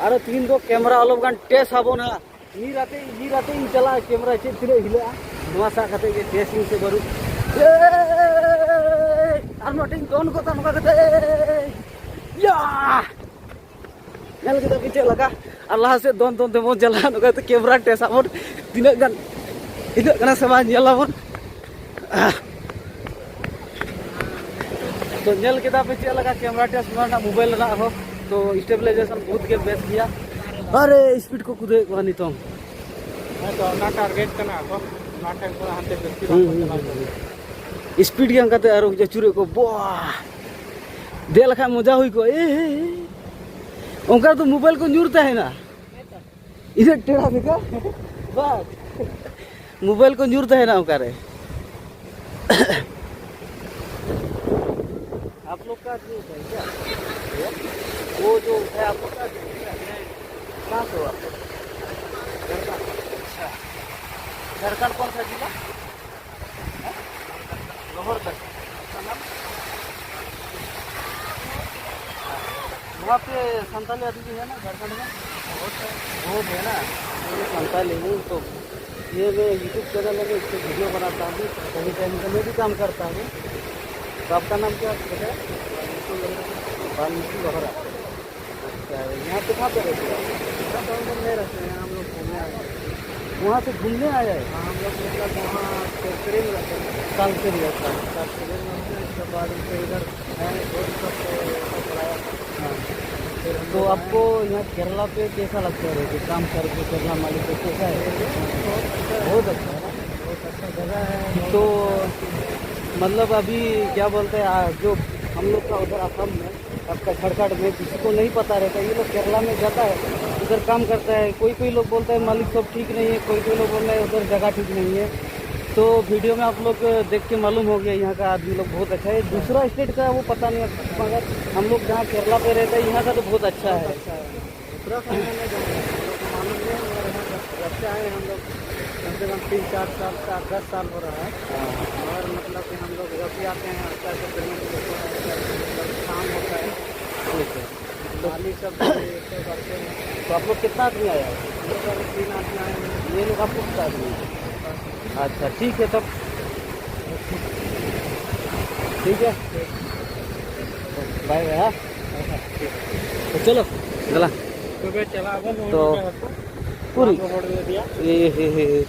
ᱟᱨᱚ ᱛᱤᱦᱤᱧ ᱫᱚ ᱠᱮᱢᱨᱟ ᱟᱞᱚᱯ ᱜᱟᱱ ᱴᱮᱥ ᱟᱵᱚᱱ ᱦᱟᱸᱜ᱾ ᱧᱤᱨ ᱟᱛᱮ, ᱧᱤᱨ ᱟᱛᱮ ᱤᱧ ᱪᱟᱞᱟᱜᱼᱟ, ᱠᱮᱢᱨᱟ ᱪᱮᱫ ᱛᱤᱱᱟᱹᱜ ᱦᱤᱞᱟᱹᱜᱼᱟ, ᱱᱚᱣᱟ ᱥᱟᱵ ᱠᱟᱛᱮ ᱜᱮ ᱴᱮᱥ ᱤᱧ ᱥᱮ ᱵᱟᱹᱱᱩᱜ᱾ ᱮᱭ! ᱟᱨ ᱱᱚᱰᱮᱧ ᱫᱚᱱ ᱜᱚᱫᱟ ᱱᱚᱝᱠᱟ ᱠᱟᱛᱮ, ᱮᱭ! ᱭᱟ! ᱧᱮᱞ ᱠᱮᱫᱟ ᱯᱮ ᱪᱮᱫ ᱞᱮᱠᱟ? ᱟᱨ ᱞᱟᱦᱟ ᱥᱮᱫ ᱫᱚᱱ ᱫᱚᱱ ᱛᱮᱵᱚᱱ ᱪᱟᱞᱟᱜᱼᱟ, ᱱᱚᱝᱠᱟ ᱠᱟᱛᱮ ᱠᱮᱢᱨᱟ ᱴᱮᱥ ᱟᱵᱚᱱ ᱛᱤᱱᱟᱹᱜ ᱜᱟᱱ ᱦᱤᱞᱟᱹᱜ ᱠᱟᱱᱟ ᱥᱮ ᱵᱟᱝ ᱧᱮᱞ ᱟᱵᱚᱱ᱾ ᱛᱚ ᱧᱮᱞ ᱠᱮᱫᱟ ᱯᱮ ᱪᱮᱫ ᱞᱮᱠᱟ ᱠᱮᱢᱨᱟ ᱴᱮᱥ ᱱᱚᱣᱟ ᱨᱮᱱᱟᱜ ᱢᱳᱵᱟᱭᱤᱞ ᱨᱮᱱᱟᱜ ᱦᱚᱸ᱾ ᱛᱚ ᱥᱴᱮᱵᱤᱞᱟᱭᱡᱮᱥᱚᱱ ᱵᱚᱦᱩᱛ ᱜᱮ ᱵᱮᱥ ᱜᱮᱭᱟ᱾ ᱟᱨᱮ ᱥᱯᱤᱰ ᱠᱚ ᱠᱩᱫᱟᱹᱣᱮᱫ ᱠᱚᱣᱟ ᱱᱤᱛᱚᱝ᱾ ᱦᱮᱸ ᱛᱚ, ᱚᱱᱟ ᱴᱟᱨᱜᱮᱴ ᱠᱟᱱᱟ ᱠᱚ, ᱚᱱᱟ ᱴᱷᱮᱱ ᱠᱷᱚᱱ ᱦᱟᱱᱛᱮ ᱡᱟᱹᱥᱛᱤ ᱦᱩᱸ, ᱵᱟᱠᱚ ᱦᱩᱸ, ᱪᱟᱞᱟᱣ ᱦᱩᱸ, ᱦᱚᱪᱚ ᱦᱩᱸ᱾ ᱥᱯᱤᱰ ᱜᱮ ᱚᱱᱠᱟᱛᱮ ᱟᱨᱚ ᱟᱹᱪᱩᱨᱮᱫ ᱠᱚ, ᱵᱚᱦ! ᱫᱮᱡ ᱞᱮᱠᱷᱟᱡ ᱢᱚᱡᱟ ᱦᱩᱭ ᱠᱚᱜᱼᱟ᱾ ᱮ, ᱮ, ᱮ᱾ ᱚᱱᱠᱟ ᱫᱚ ᱢᱳᱵᱟᱭᱤᱞ ᱠᱚ ᱧᱩᱨ ᱛᱟᱦᱮᱱᱟ᱾ ᱤᱱᱟᱹᱜ ᱴᱮᱲᱟ ᱵᱮᱠᱟᱨ? ᱵᱟᱥ᱾ ᱢᱳᱵᱟᱭᱤᱞ ᱠᱚ ᱧᱩᱨ ᱛᱟᱦᱮᱱᱟ ᱚᱠᱟᱨᱮ? आप लोग का आदमी है क्या? वो जो है, आप लोग का आदमी है क्या? कहाँ से हो आप लोग? झारखंड। अच्छा, झारखंड कौन सा जिला? लोहरदगा। आपका नाम? वहाँ पे संताली आदमी है ना झारखंड में? बहुत है। बहुत है ना? मैं संताली हूँ, तो ये मैं YouTube चैनल है, मैं इससे वीडियो बनाता हूँ, कभी टाइम पे मैं भी काम करता हूँ। तो आपका नाम क्या है, बताया? वाल्मीकि लोहरा। अच्छा, यहाँ पे कहाँ पे रहते हो आप? यहाँ पे हम लोग नहीं रहते हैं, हम लोग घूमने आए हैं। वहाँ से घूमने आए हैं? हाँ, हम लोग मतलब वहाँ सेक्रेटरी में रहते हैं। साल से भी रहता है। साल से भी रहते हैं, उसके बाद फिर इधर है, दोस्त सब से सब पढ़ाया। हाँ। फिर हम तो लोग आए आपको हैं। यहाँ केरला पे कैसा लगता है रह के, काम करके केरला मालिक को कैसा है? बहुत अच्छा है। बहुत अच्छा है ना? बहुत अच्छा जगह है, बहुत तो अच्छा। मतलब अभी क्या बोलते हैं, आ, जो हम लोग का उधर असम में आपका झारखंड में किसी को नहीं पता रहता। ये लोग केरला में जाता है, उधर काम करता है। कोई कोई लोग बोलता है मालिक सब ठीक नहीं है, कोई कोई लोग बोलता है उधर जगह ठीक नहीं है। तो वीडियो में आप लोग देख के मालूम हो गया, यहाँ का आदमी लोग बहुत अच्छा है। दूसरा स्टेट का वो पता नहीं है, मगर हम लोग जहाँ केरला पे रहता है, यहाँ का तो बहुत अच्छा है। उत्तराखंड में नहीं जाना है, हम लोग को मालूम नहीं है, मगर यहाँ जब, जब से आए हैं हम लोग, कम से कम तीन चार साल, चार, दस साल हो रहा है। और मतलब कि हम लोग जब भी आते हैं, अच्छा से पेमेंट लेते हैं, अच्छा से मतलब काम होता है। ठीक है। तो मालिक सब भी एक तो करते हैं। तो आप लोग कितना आदमी आया है? हम लोग अभी तीन आदमी आए हैं। ये लोग आपको कितना आदमी है? अच्छा, ठीक है तब। ठीक है, बाय बाय। हाँ, तो चलो, ᱫᱮᱞᱟ᱾ ᱛᱚᱵᱮ ᱪᱟᱞᱟᱜ ᱟᱵᱚᱱ ᱛᱚ, ᱱᱚᱜᱼᱚᱭ ᱱᱚᱝᱠᱟ ᱦᱟᱹᱠᱩ᱾ ᱯᱩᱨᱤ᱾ ᱵᱟᱝ ᱨᱚᱦᱚᱲ ᱤᱫᱤᱭᱟ᱾ ᱮ ᱦᱮ ᱦᱮ ᱦᱮ᱾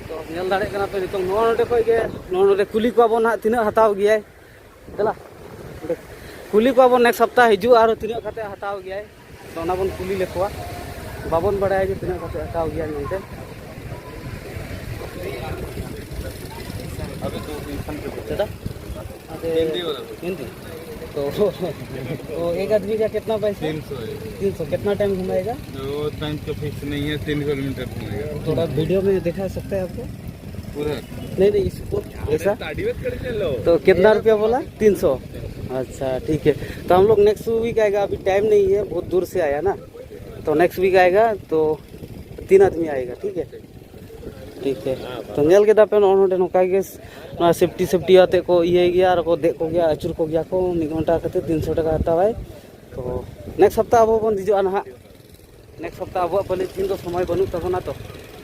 ᱛᱚ, ᱧᱮᱞ ᱫᱟᱲᱮᱭᱟᱜ ᱠᱟᱱᱟ ᱯᱮ, ᱱᱤᱛᱚᱝ ᱱᱚᱜᱼᱚ ᱱᱚᱰᱮ ᱠᱷᱚᱡ ᱜᱮ, ᱱᱚᱜᱼᱚ ᱱᱚᱰᱮ ᱠᱩᱞᱤ ᱠᱚᱣᱟ ᱵᱚᱱ ᱦᱟᱸᱜ, ᱛᱤᱱᱟᱹᱜ ᱦᱟᱛᱟᱣ ᱜᱮᱭᱟᱭ᱾ ᱫᱮᱞᱟ, ᱚᱸᱰᱮ ᱠᱩᱞᱤ ᱠᱚᱣᱟ ᱵᱚᱱ, ᱱᱮᱠᱥᱴ ᱥᱚᱯᱛᱟᱦ ᱦᱤᱡᱩᱜᱼᱟ, ᱟᱨ ᱛᱤᱱᱟᱹᱜ ᱠᱟᱛᱮ ᱦᱟᱛᱟᱣ ᱜᱮᱭᱟᱭ᱾ ᱛᱚ, ᱚᱱᱟ ᱵᱚᱱ ᱠᱩᱞᱤ ᱞᱮᱠᱚᱣᱟ, ᱵᱟᱵᱚᱱ ᱵᱟᱲᱟᱭᱟ ᱡᱮ ᱛᱤᱱᱟᱹᱜ ᱠᱟᱛᱮ ᱦᱟᱛᱟᱣ ᱜᱮᱭᱟ ᱢᱮᱱᱛᱮ᱾ ᱪᱮᱫᱟᱜ? ᱦᱤᱱᱫᱤ ᱵᱚᱞᱚ᱾ ᱦᱤᱱᱫᱤ? तो, तो एक आदमी का कितना पैसा? तीन सौ है। तीन सौ। कितना टाइम घुमाएगा? वो टाइम तो फिक्स नहीं है, तीन किलोमीटर घूमेगा। थोड़ा वीडियो में दिखा सकते हैं आपको? उधर। नहीं, नहीं, इसको ऐसा। तो कितना रुपया बोला? तीन सौ। अच्छा, ठीक है। तो हम लोग नेक्स्ट वीक आएगा, अभी टाइम नहीं है, बहुत दूर से आया ना। तो नेक्स्ट वीक आएगा, तो तीन आदमी आएगा, ठीक है? ठीक है। तो ᱧᱮᱞ ᱠᱮᱫᱟ ᱯᱮ, ᱱᱚᱜᱼᱚ ᱱᱚᱰᱮ ᱱᱚᱝᱠᱟ ᱜᱮ ᱱᱚᱣᱟ ᱥᱮᱯᱴᱤ ᱥᱮᱯᱴᱤ ᱟᱛᱮ ᱠᱚ ᱤᱭᱟᱹᱭ ᱜᱮᱭᱟ ᱟᱨ ᱠᱚ ᱫᱮᱡ ᱠᱚᱜᱮᱭᱟ, ᱟᱹᱪᱩᱨ ᱠᱚᱜᱮᱭᱟ ᱠᱚ᱾ ᱢᱤᱫ ᱜᱷᱚᱱᱴᱟ ᱠᱟᱛᱮ ᱛᱤᱱ ᱥᱚ ᱴᱟᱠᱟ ᱦᱟᱛᱟᱣᱟᱭ᱾ ᱛᱚ ᱱᱮᱠᱥᱴ ᱥᱚᱯᱛᱟᱦ ᱟᱵᱚ ᱵᱚᱱ ᱫᱮᱡᱚᱜᱼᱟ ᱱᱟᱦᱟᱜ᱾ ᱱᱮᱠᱥᱴ ᱥᱚᱯᱛᱟᱦ ᱟᱵᱚᱣᱟᱜ ᱯᱟᱞᱮ ᱛᱤᱦᱤᱧ ᱫᱚ ᱥᱚᱢᱚᱭ ᱵᱟᱹᱱᱩᱜ ᱛᱟᱵᱚᱱᱟ, ᱛᱚ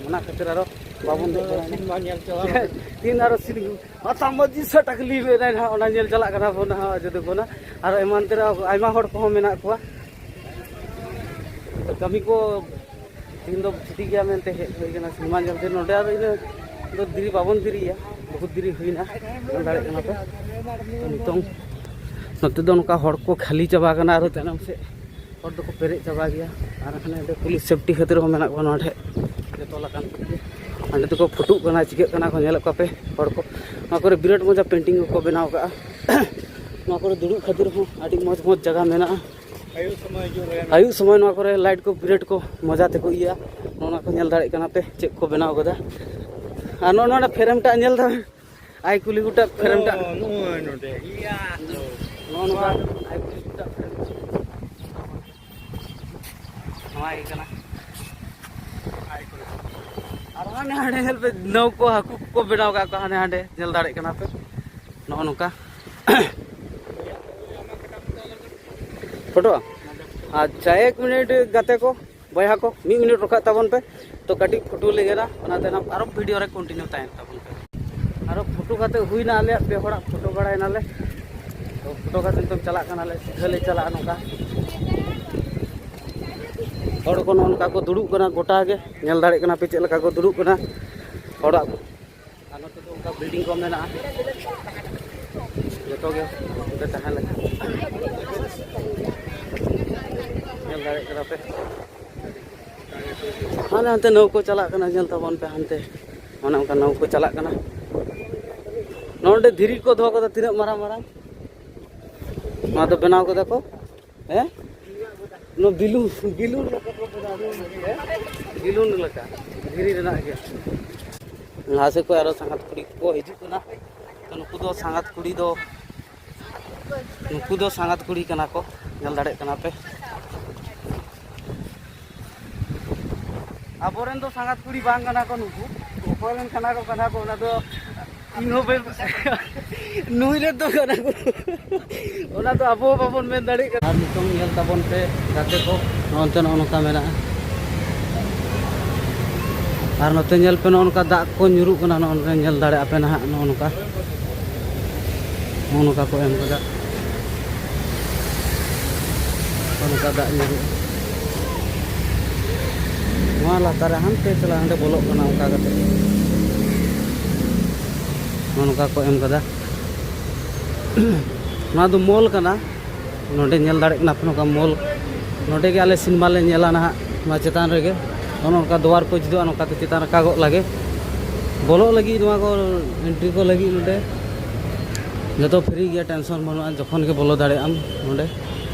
ᱚᱱᱟ ᱠᱷᱟᱹᱛᱤᱨ ᱟᱨᱚ ᱵᱟᱵᱚᱱ ᱫᱮᱡ ᱫᱟᱲᱮᱭᱟᱜᱼᱟ᱾ ᱥᱤᱱᱮᱢᱟ ᱧᱮᱞ ᱪᱟᱞᱟᱣ᱾ ᱛᱤᱦᱤᱧ ᱟᱨᱚ ᱥᱤᱱᱮᱢᱟ ᱟᱥᱟᱢ ᱢᱟᱹᱡᱷᱤ ᱥᱮ ᱴᱟᱠᱞᱤ ᱢᱮᱱᱟᱭ ᱱᱟᱦᱟᱜ, ᱚᱱᱟ ᱧᱮᱞ ᱪᱟᱞᱟᱜ ᱠᱟᱱᱟ ᱵᱚᱱ ᱱᱟᱦᱟᱜ ᱚᱡᱳᱫᱽᱫᱷᱟ ᱠᱷᱚᱱᱟᱜ᱾ ᱟᱨᱚ ᱮᱢᱟᱱ ᱛᱮᱱᱟᱜ ᱟᱭᱢᱟ ᱦᱚᱲ ᱠᱚᱦᱚᱸ ᱢᱮᱱᱟᱜ ᱠᱚᱣᱟ᱾ ᱠᱟᱹᱢᱤ ᱠᱚ ᱛᱤᱦᱤᱧ ᱫᱚ ᱪᱷᱩᱴᱤ ᱜᱮᱭᱟ ᱢᱮᱱᱛᱮ ᱦᱮᱡ ᱦᱩᱭ ᱠᱟᱱᱟ ᱥᱤᱱᱮᱢᱟ ᱧᱮᱞ ᱛᱮ᱾ ᱱᱚᱰᱮ ᱟᱨ ᱤᱱᱟᱹ ᱫᱚ ᱫᱮᱨᱤ ᱵᱟᱵᱚᱱ ᱫᱮᱨᱤᱭᱟ, ᱵᱚᱦᱩᱛ ᱫᱮᱨᱤ ᱦᱩᱭᱱᱟ, ᱧᱮᱞ ᱫᱟᱲᱮᱭᱟᱜ ᱠᱟᱱᱟ ᱯᱮ᱾ ᱛᱚ, ᱱᱤᱛᱚᱝ ᱱᱚᱛᱮ ᱫᱚ ᱱᱚᱝᱠᱟ ᱦᱚᱲ ᱠᱚ ᱠᱷᱟᱹᱞᱤ ᱪᱟᱵᱟ ᱠᱟᱱᱟ, ᱟᱨᱚ ᱛᱟᱭᱱᱚᱢ ᱥᱮᱫ ᱦᱚᱲ ᱫᱚᱠᱚ ᱯᱮᱨᱮᱡ ᱪᱟᱵᱟ ᱜᱮᱭᱟ᱾ ᱟᱨ ᱦᱟᱱᱮ ᱚᱸᱰᱮ ᱯᱩᱞᱤᱥ ᱥᱮᱯᱴᱤ ᱠᱷᱟᱹᱛᱤᱨ ᱦᱚᱸ ᱢᱮᱱᱟᱜ ᱠᱚᱣᱟ ᱱᱚᱣᱟ ᱴᱷᱮᱡ, ᱡᱚᱛᱚ ᱞᱮᱠᱟᱱ ᱠᱚᱜᱮ᱾ ᱦᱟᱸᱰᱮ ᱫᱚᱠᱚ ᱯᱷᱳᱴᱳᱜ ᱠᱟᱱᱟ, ᱪᱤᱠᱟᱹᱜ ᱠᱟᱱᱟ ᱠᱚ, ᱧᱮᱞᱮᱫ ᱠᱚᱣᱟ ᱯᱮ ᱦᱚᱲ ᱠᱚ᱾ ᱱᱚᱣᱟ ᱠᱚᱨᱮ ᱵᱤᱨᱟᱴ ᱢᱚᱡᱟ ᱯᱮᱱᱴᱤᱝ ᱠᱚᱠᱚ ᱵᱮᱱᱟᱣ ᱠᱟᱜᱼᱟ᱾ ᱱᱚᱣᱟ ᱠᱚᱨᱮ ᱫᱩᱲᱩᱵ ᱠᱷᱟᱹᱛᱤᱨ ᱦᱚᱸ ᱟᱹᱰᱤ ᱢᱚᱡᱽ ᱢᱚᱡᱽ ᱡᱟᱭᱜᱟ ᱢᱮᱱᱟᱜᱼᱟ᱾ ᱟᱹᱭᱩᱵ ᱥᱚᱢᱚᱭ ᱦᱤᱡᱩᱜ ᱨᱮ ᱟᱹᱭᱩᱵ ᱥᱚᱢᱚᱭ ᱱᱚᱣᱟ ᱠᱚᱨᱮ ᱞᱟᱭᱤᱴ ᱠᱚ ᱵᱤᱨᱟᱴ ᱠᱚ ᱢᱚᱡᱟ ᱛᱮᱠᱚ ᱤᱭᱟᱹᱜᱼᱟ᱾ ᱱᱚᱜᱼᱚ ᱱᱚᱣᱟ ᱠᱚ ᱧᱮᱞ ᱫᱟᱲᱮᱭᱟᱜ ᱠᱟᱱᱟ ᱯᱮ ᱪᱮᱫ ᱠᱚ ᱵᱮᱱᱟᱣ ᱠᱟᱫᱟ᱾ ᱟᱨ ᱱᱚᱜᱼᱚ ᱱᱚᱰᱮ ᱯᱷᱨᱮᱢ ᱴᱟᱜ ᱧᱮᱞ ᱫᱟ, ᱟᱭ ᱠᱩᱞᱤ ᱜᱚᱴᱟ ᱯᱷᱨᱮᱢ ᱴᱟᱜ᱾ ᱚ, ᱱᱚᱜᱼᱚᱭ ᱱᱚᱰᱮ᱾ ᱤᱭᱟ᱾ ᱱᱚᱜᱼᱚ ᱱᱚᱝᱠᱟ ᱟᱭ ᱠᱩᱞᱤ ᱜᱚᱴᱟ ᱯᱷᱨᱮᱢ᱾ ᱱᱚᱣᱟ ᱜᱮ ᱠᱟᱱᱟ᱾ ᱟᱨ ᱦᱟᱸᱰᱮ ᱦᱟᱸᱰᱮ ᱧᱮᱞ ᱯᱮ, ᱱᱟᱹᱣ ᱠᱚ, ᱦᱟᱹᱠᱩ ᱠᱚᱠᱚ ᱵᱮᱱᱟᱣ ᱠᱟᱜ ᱠᱚᱣᱟ ᱦᱟᱸᱰᱮ ᱦᱟᱸᱰᱮ, ᱧᱮᱞ ᱫᱟᱲᱮᱭᱟᱜ ᱠᱟᱱᱟ ᱯᱮ᱾ ᱱᱚᱜᱼᱚ ᱱᱚᱝᱠᱟ᱾ ᱯᱷᱳᱴᱳ? ᱟᱪᱪᱷᱟ, ᱮᱠ ᱢᱤᱱᱤᱴ ᱜᱟᱛᱮ ᱠᱚ, ᱵᱚᱭᱦᱟ ᱠᱚ, ᱢᱤᱫ ᱢᱤᱱᱤᱴ ᱨᱚᱠᱷᱟᱜ ᱛᱟᱵᱚᱱ ᱯᱮ᱾ ᱛᱚ ᱠᱟᱹᱴᱤᱡ ᱯᱷᱳᱴᱳ ᱞᱮᱜᱮ ᱱᱟ, ᱚᱱᱟ ᱛᱟᱭᱱᱚᱢ ᱟᱨᱚ ᱵᱷᱤᱰᱤᱭᱳ ᱨᱮ ᱠᱚᱱᱴᱤᱱᱤᱭᱩ ᱛᱟᱦᱮᱱ ᱛᱟᱵᱚᱱ ᱯᱮ᱾ ᱟᱨᱚ ᱯᱷᱳᱴᱳ ᱠᱟᱛᱮ ᱦᱩᱭᱱᱟ ᱟᱞᱮᱭᱟᱜ, ᱯᱮ ᱦᱚᱲᱟᱜ ᱯᱷᱳᱴᱳ ᱵᱟᱲᱟᱭ ᱱᱟᱞᱮ᱾ ᱛᱚ ᱯᱷᱳᱴᱳ ᱠᱟᱛᱮ ᱱᱤᱛᱚᱝ ᱪᱟᱞᱟᱜ ᱠᱟᱱᱟᱞᱮ, ᱥᱤᱫᱷᱟᱹ ᱞᱮ ᱪᱟᱞᱟᱜᱼᱟ ᱱᱚᱝᱠᱟ᱾ ᱦᱚᱲ ᱠᱚ ᱱᱚᱜᱼᱚ ᱱᱚᱝᱠᱟ ᱠᱚ ᱫᱩᱲᱩᱵ ᱠᱟᱱᱟ ᱜᱚᱴᱟ ᱜᱮ, ᱧᱮᱞ ᱫᱟᱲᱮᱭᱟᱜ ᱠᱟᱱᱟ ᱯᱮ ᱪᱮᱫ ᱞᱮᱠᱟ ᱠᱚ ᱫᱩᱲᱩᱵ ᱠᱟᱱᱟ ᱦᱚᱲᱟᱜ᱾ ᱟᱨ ᱱᱚᱛᱮ ᱫᱚ ᱚᱱᱠᱟ ᱵᱤᱞᱰᱤᱝ ᱠᱚ ᱢᱮᱱᱟᱜᱼᱟ, ᱡᱚᱛᱚ ᱜᱮ ᱚᱸᱰᱮ ᱛᱟᱦᱮᱸ ᱞᱮᱠᱟ᱾ ᱧᱮᱞ ᱫᱟᱲᱮᱭᱟᱜ ᱠᱟᱱᱟ ᱯᱮ, ᱦᱟᱱᱮ ᱦᱟᱱᱛᱮ ᱱᱟᱹᱣ ᱠᱚ ᱪᱟᱞᱟᱜ ᱠᱟᱱᱟ, ᱧᱮᱞ ᱛᱟᱵᱚᱱ ᱯᱮ ᱦᱟᱱᱛᱮ, ᱚᱱᱮ ᱚᱱᱠᱟ ᱱᱟᱹᱣ ᱠᱚ ᱪᱟᱞᱟᱜ ᱠᱟᱱᱟ᱾ ᱱᱚᱰᱮ ᱫᱷᱤᱨᱤ ᱠᱚ ᱫᱚᱦᱚ ᱠᱟᱫᱟ, ᱛᱤᱱᱟᱹᱜ ᱢᱟᱨᱟᱝ ᱢᱟᱨᱟᱝ, ᱱᱚᱣᱟ ᱫᱚ ᱵᱮᱱᱟᱣ ᱠᱟᱫᱟ ᱠᱚ᱾ ᱦᱮᱸ, ᱱᱚᱣᱟ ᱵᱤᱞᱩ, ᱵᱤᱞᱩᱱ ᱞᱮᱠᱟ ᱠᱚ ᱵᱮᱱᱟᱣ ᱠᱟᱫᱟ᱾ ᱵᱤᱞᱩᱱ ᱞᱮᱠᱟ, ᱫᱷᱤᱨᱤ ᱨᱮᱱᱟᱜ ᱜᱮ᱾ ᱞᱟᱦᱟ ᱥᱮᱫ ᱠᱷᱚᱱ ᱟᱨᱚ ᱥᱟᱸᱜᱟᱛ ᱠᱩᱲᱤ ᱠᱚ ᱦᱤᱡᱩᱜ ᱠᱟᱱᱟ᱾ ᱛᱚ ᱱᱩᱠᱩ ᱫᱚ ᱥᱟᱸᱜᱟᱛ ᱠᱩᱲᱤ ᱫᱚ, ᱱᱩᱠᱩ ᱫᱚ ᱥᱟᱸᱜᱟᱛ ᱠᱩᱲᱤ ᱠᱟᱱᱟ ᱠᱚ, ᱧᱮᱞ ᱫᱟᱲᱮᱭᱟᱜ ᱠᱟᱱᱟ ᱯᱮ᱾ ᱟᱵᱚᱨᱮᱱ ᱫᱚ ᱥᱟᱸᱜᱟᱛ ᱠᱩᱲᱤ ᱵᱟᱝ ᱠᱟᱱᱟ ᱠᱚ ᱱᱩᱠᱩ, ᱚᱠᱚᱭ ᱨᱮᱱ ᱠᱟᱱᱟ ᱠᱚ, ᱠᱟᱱᱟ ᱠᱚ, ᱚᱱᱟ ᱫᱚ ᱤᱧ ᱦᱚᱸ ᱵᱟᱹᱧ ᱱᱩᱭ ᱨᱮᱱ ᱫᱚ ᱠᱟᱱᱟ ᱠᱚ᱾ ᱚᱱᱟ ᱫᱚ ᱟᱵᱚ ᱦᱚᱸ ᱵᱟᱵᱚᱱ ᱢᱮᱱ ᱫᱟᱲᱮᱭᱟᱜ ᱠᱟᱱᱟ᱾ ᱟᱨ ᱱᱤᱛᱚᱝ ᱧᱮᱞ ᱛᱟᱵᱚᱱ ᱯᱮ ᱜᱟᱛᱮ ᱠᱚ, ᱱᱚᱜᱼᱚ ᱱᱚᱱᱛᱮ ᱱᱚᱜᱼᱚ ᱱᱚᱝᱠᱟ ᱢᱮᱱᱟᱜᱼᱟ᱾ ᱟᱨ ᱱᱚᱛᱮ ᱧᱮᱞ ᱯᱮ, ᱱᱚᱜᱼᱚ ᱱᱚᱝᱠᱟ ᱫᱟᱜ ᱠᱚ ᱧᱩᱨᱩᱜ ᱠᱟᱱᱟ, ᱱᱚᱜᱼᱚ ᱱᱚᱝᱠᱟ ᱧᱮᱞ ᱫᱟᱲᱮᱭᱟᱜᱼᱟ ᱯᱮ ᱱᱟᱦᱟᱜ, ᱱᱚᱜᱼᱚ ᱱᱚᱝᱠᱟ, ᱱᱚᱜᱼᱚ ᱱᱚᱝᱠᱟ ᱠᱚ ᱮᱢ ᱠᱟᱫᱟ᱾ ᱱᱚᱝᱠᱟ ᱫᱟᱜ ᱧᱩᱨᱩᱜᱼᱟ᱾ ᱱᱚᱣᱟ ᱞᱟᱛᱟᱨ ᱨᱮ ᱦᱟᱱᱛᱮ ᱪᱟᱞᱟᱜ, ᱦᱟᱸᱰᱮ ᱵᱚᱞᱚᱜ ᱠᱟᱱᱟ ᱚᱱᱠᱟ ᱠᱟᱛᱮ᱾ ᱱᱚᱜᱼᱚ ᱱᱚᱝᱠᱟ ᱠᱚ ᱮᱢ ᱠᱟᱫᱟ᱾ ᱱᱚᱣᱟ ᱫᱚ ᱢᱚᱞ ᱠᱟᱱᱟ᱾ ᱱᱚᱰᱮ ᱧᱮᱞ ᱫᱟᱲᱮᱭᱟᱜ ᱠᱟᱱᱟ ᱯᱮ, ᱱᱚᱝᱠᱟ ᱢᱚᱞ᱾ ᱱᱚᱰᱮ ᱜᱮ ᱟᱞᱮ ᱥᱤᱱᱮᱢᱟ ᱞᱮ ᱧᱮᱞᱟ ᱱᱟᱦᱟᱜ, ᱱᱚᱣᱟ ᱪᱮᱛᱟᱱ ᱨᱮᱜᱮ᱾ ᱱᱚᱜᱼᱚ ᱱᱚᱝᱠᱟ ᱫᱩᱣᱟᱨ ᱠᱚ ᱡᱩᱫᱤ ᱱᱚᱝᱠᱟ ᱛᱮ ᱪᱮᱛᱟᱱ ᱨᱟᱠᱟᱵᱚᱜ ᱞᱟᱹᱜᱤᱫ, ᱵᱚᱞᱚᱜ ᱞᱟᱹᱜᱤᱫ ᱱᱚᱣᱟ ᱠᱚ ᱮᱱᱴᱨᱤ ᱠᱚ ᱞᱟᱹᱜᱤᱫ ᱱᱚᱰᱮ᱾ ᱡᱚᱛᱚ ᱯᱷᱨᱤ ᱜᱮᱭᱟ, ᱴᱮᱱᱥᱚᱱ ᱵᱟᱹᱱᱩᱜᱼᱟ, ᱡᱚᱠᱷᱚᱱ ᱜᱮ ᱵᱚᱞᱚ ᱫᱟᱲᱮᱭᱟᱜ ᱟᱢ ᱱᱚᱸᱰᱮ᱾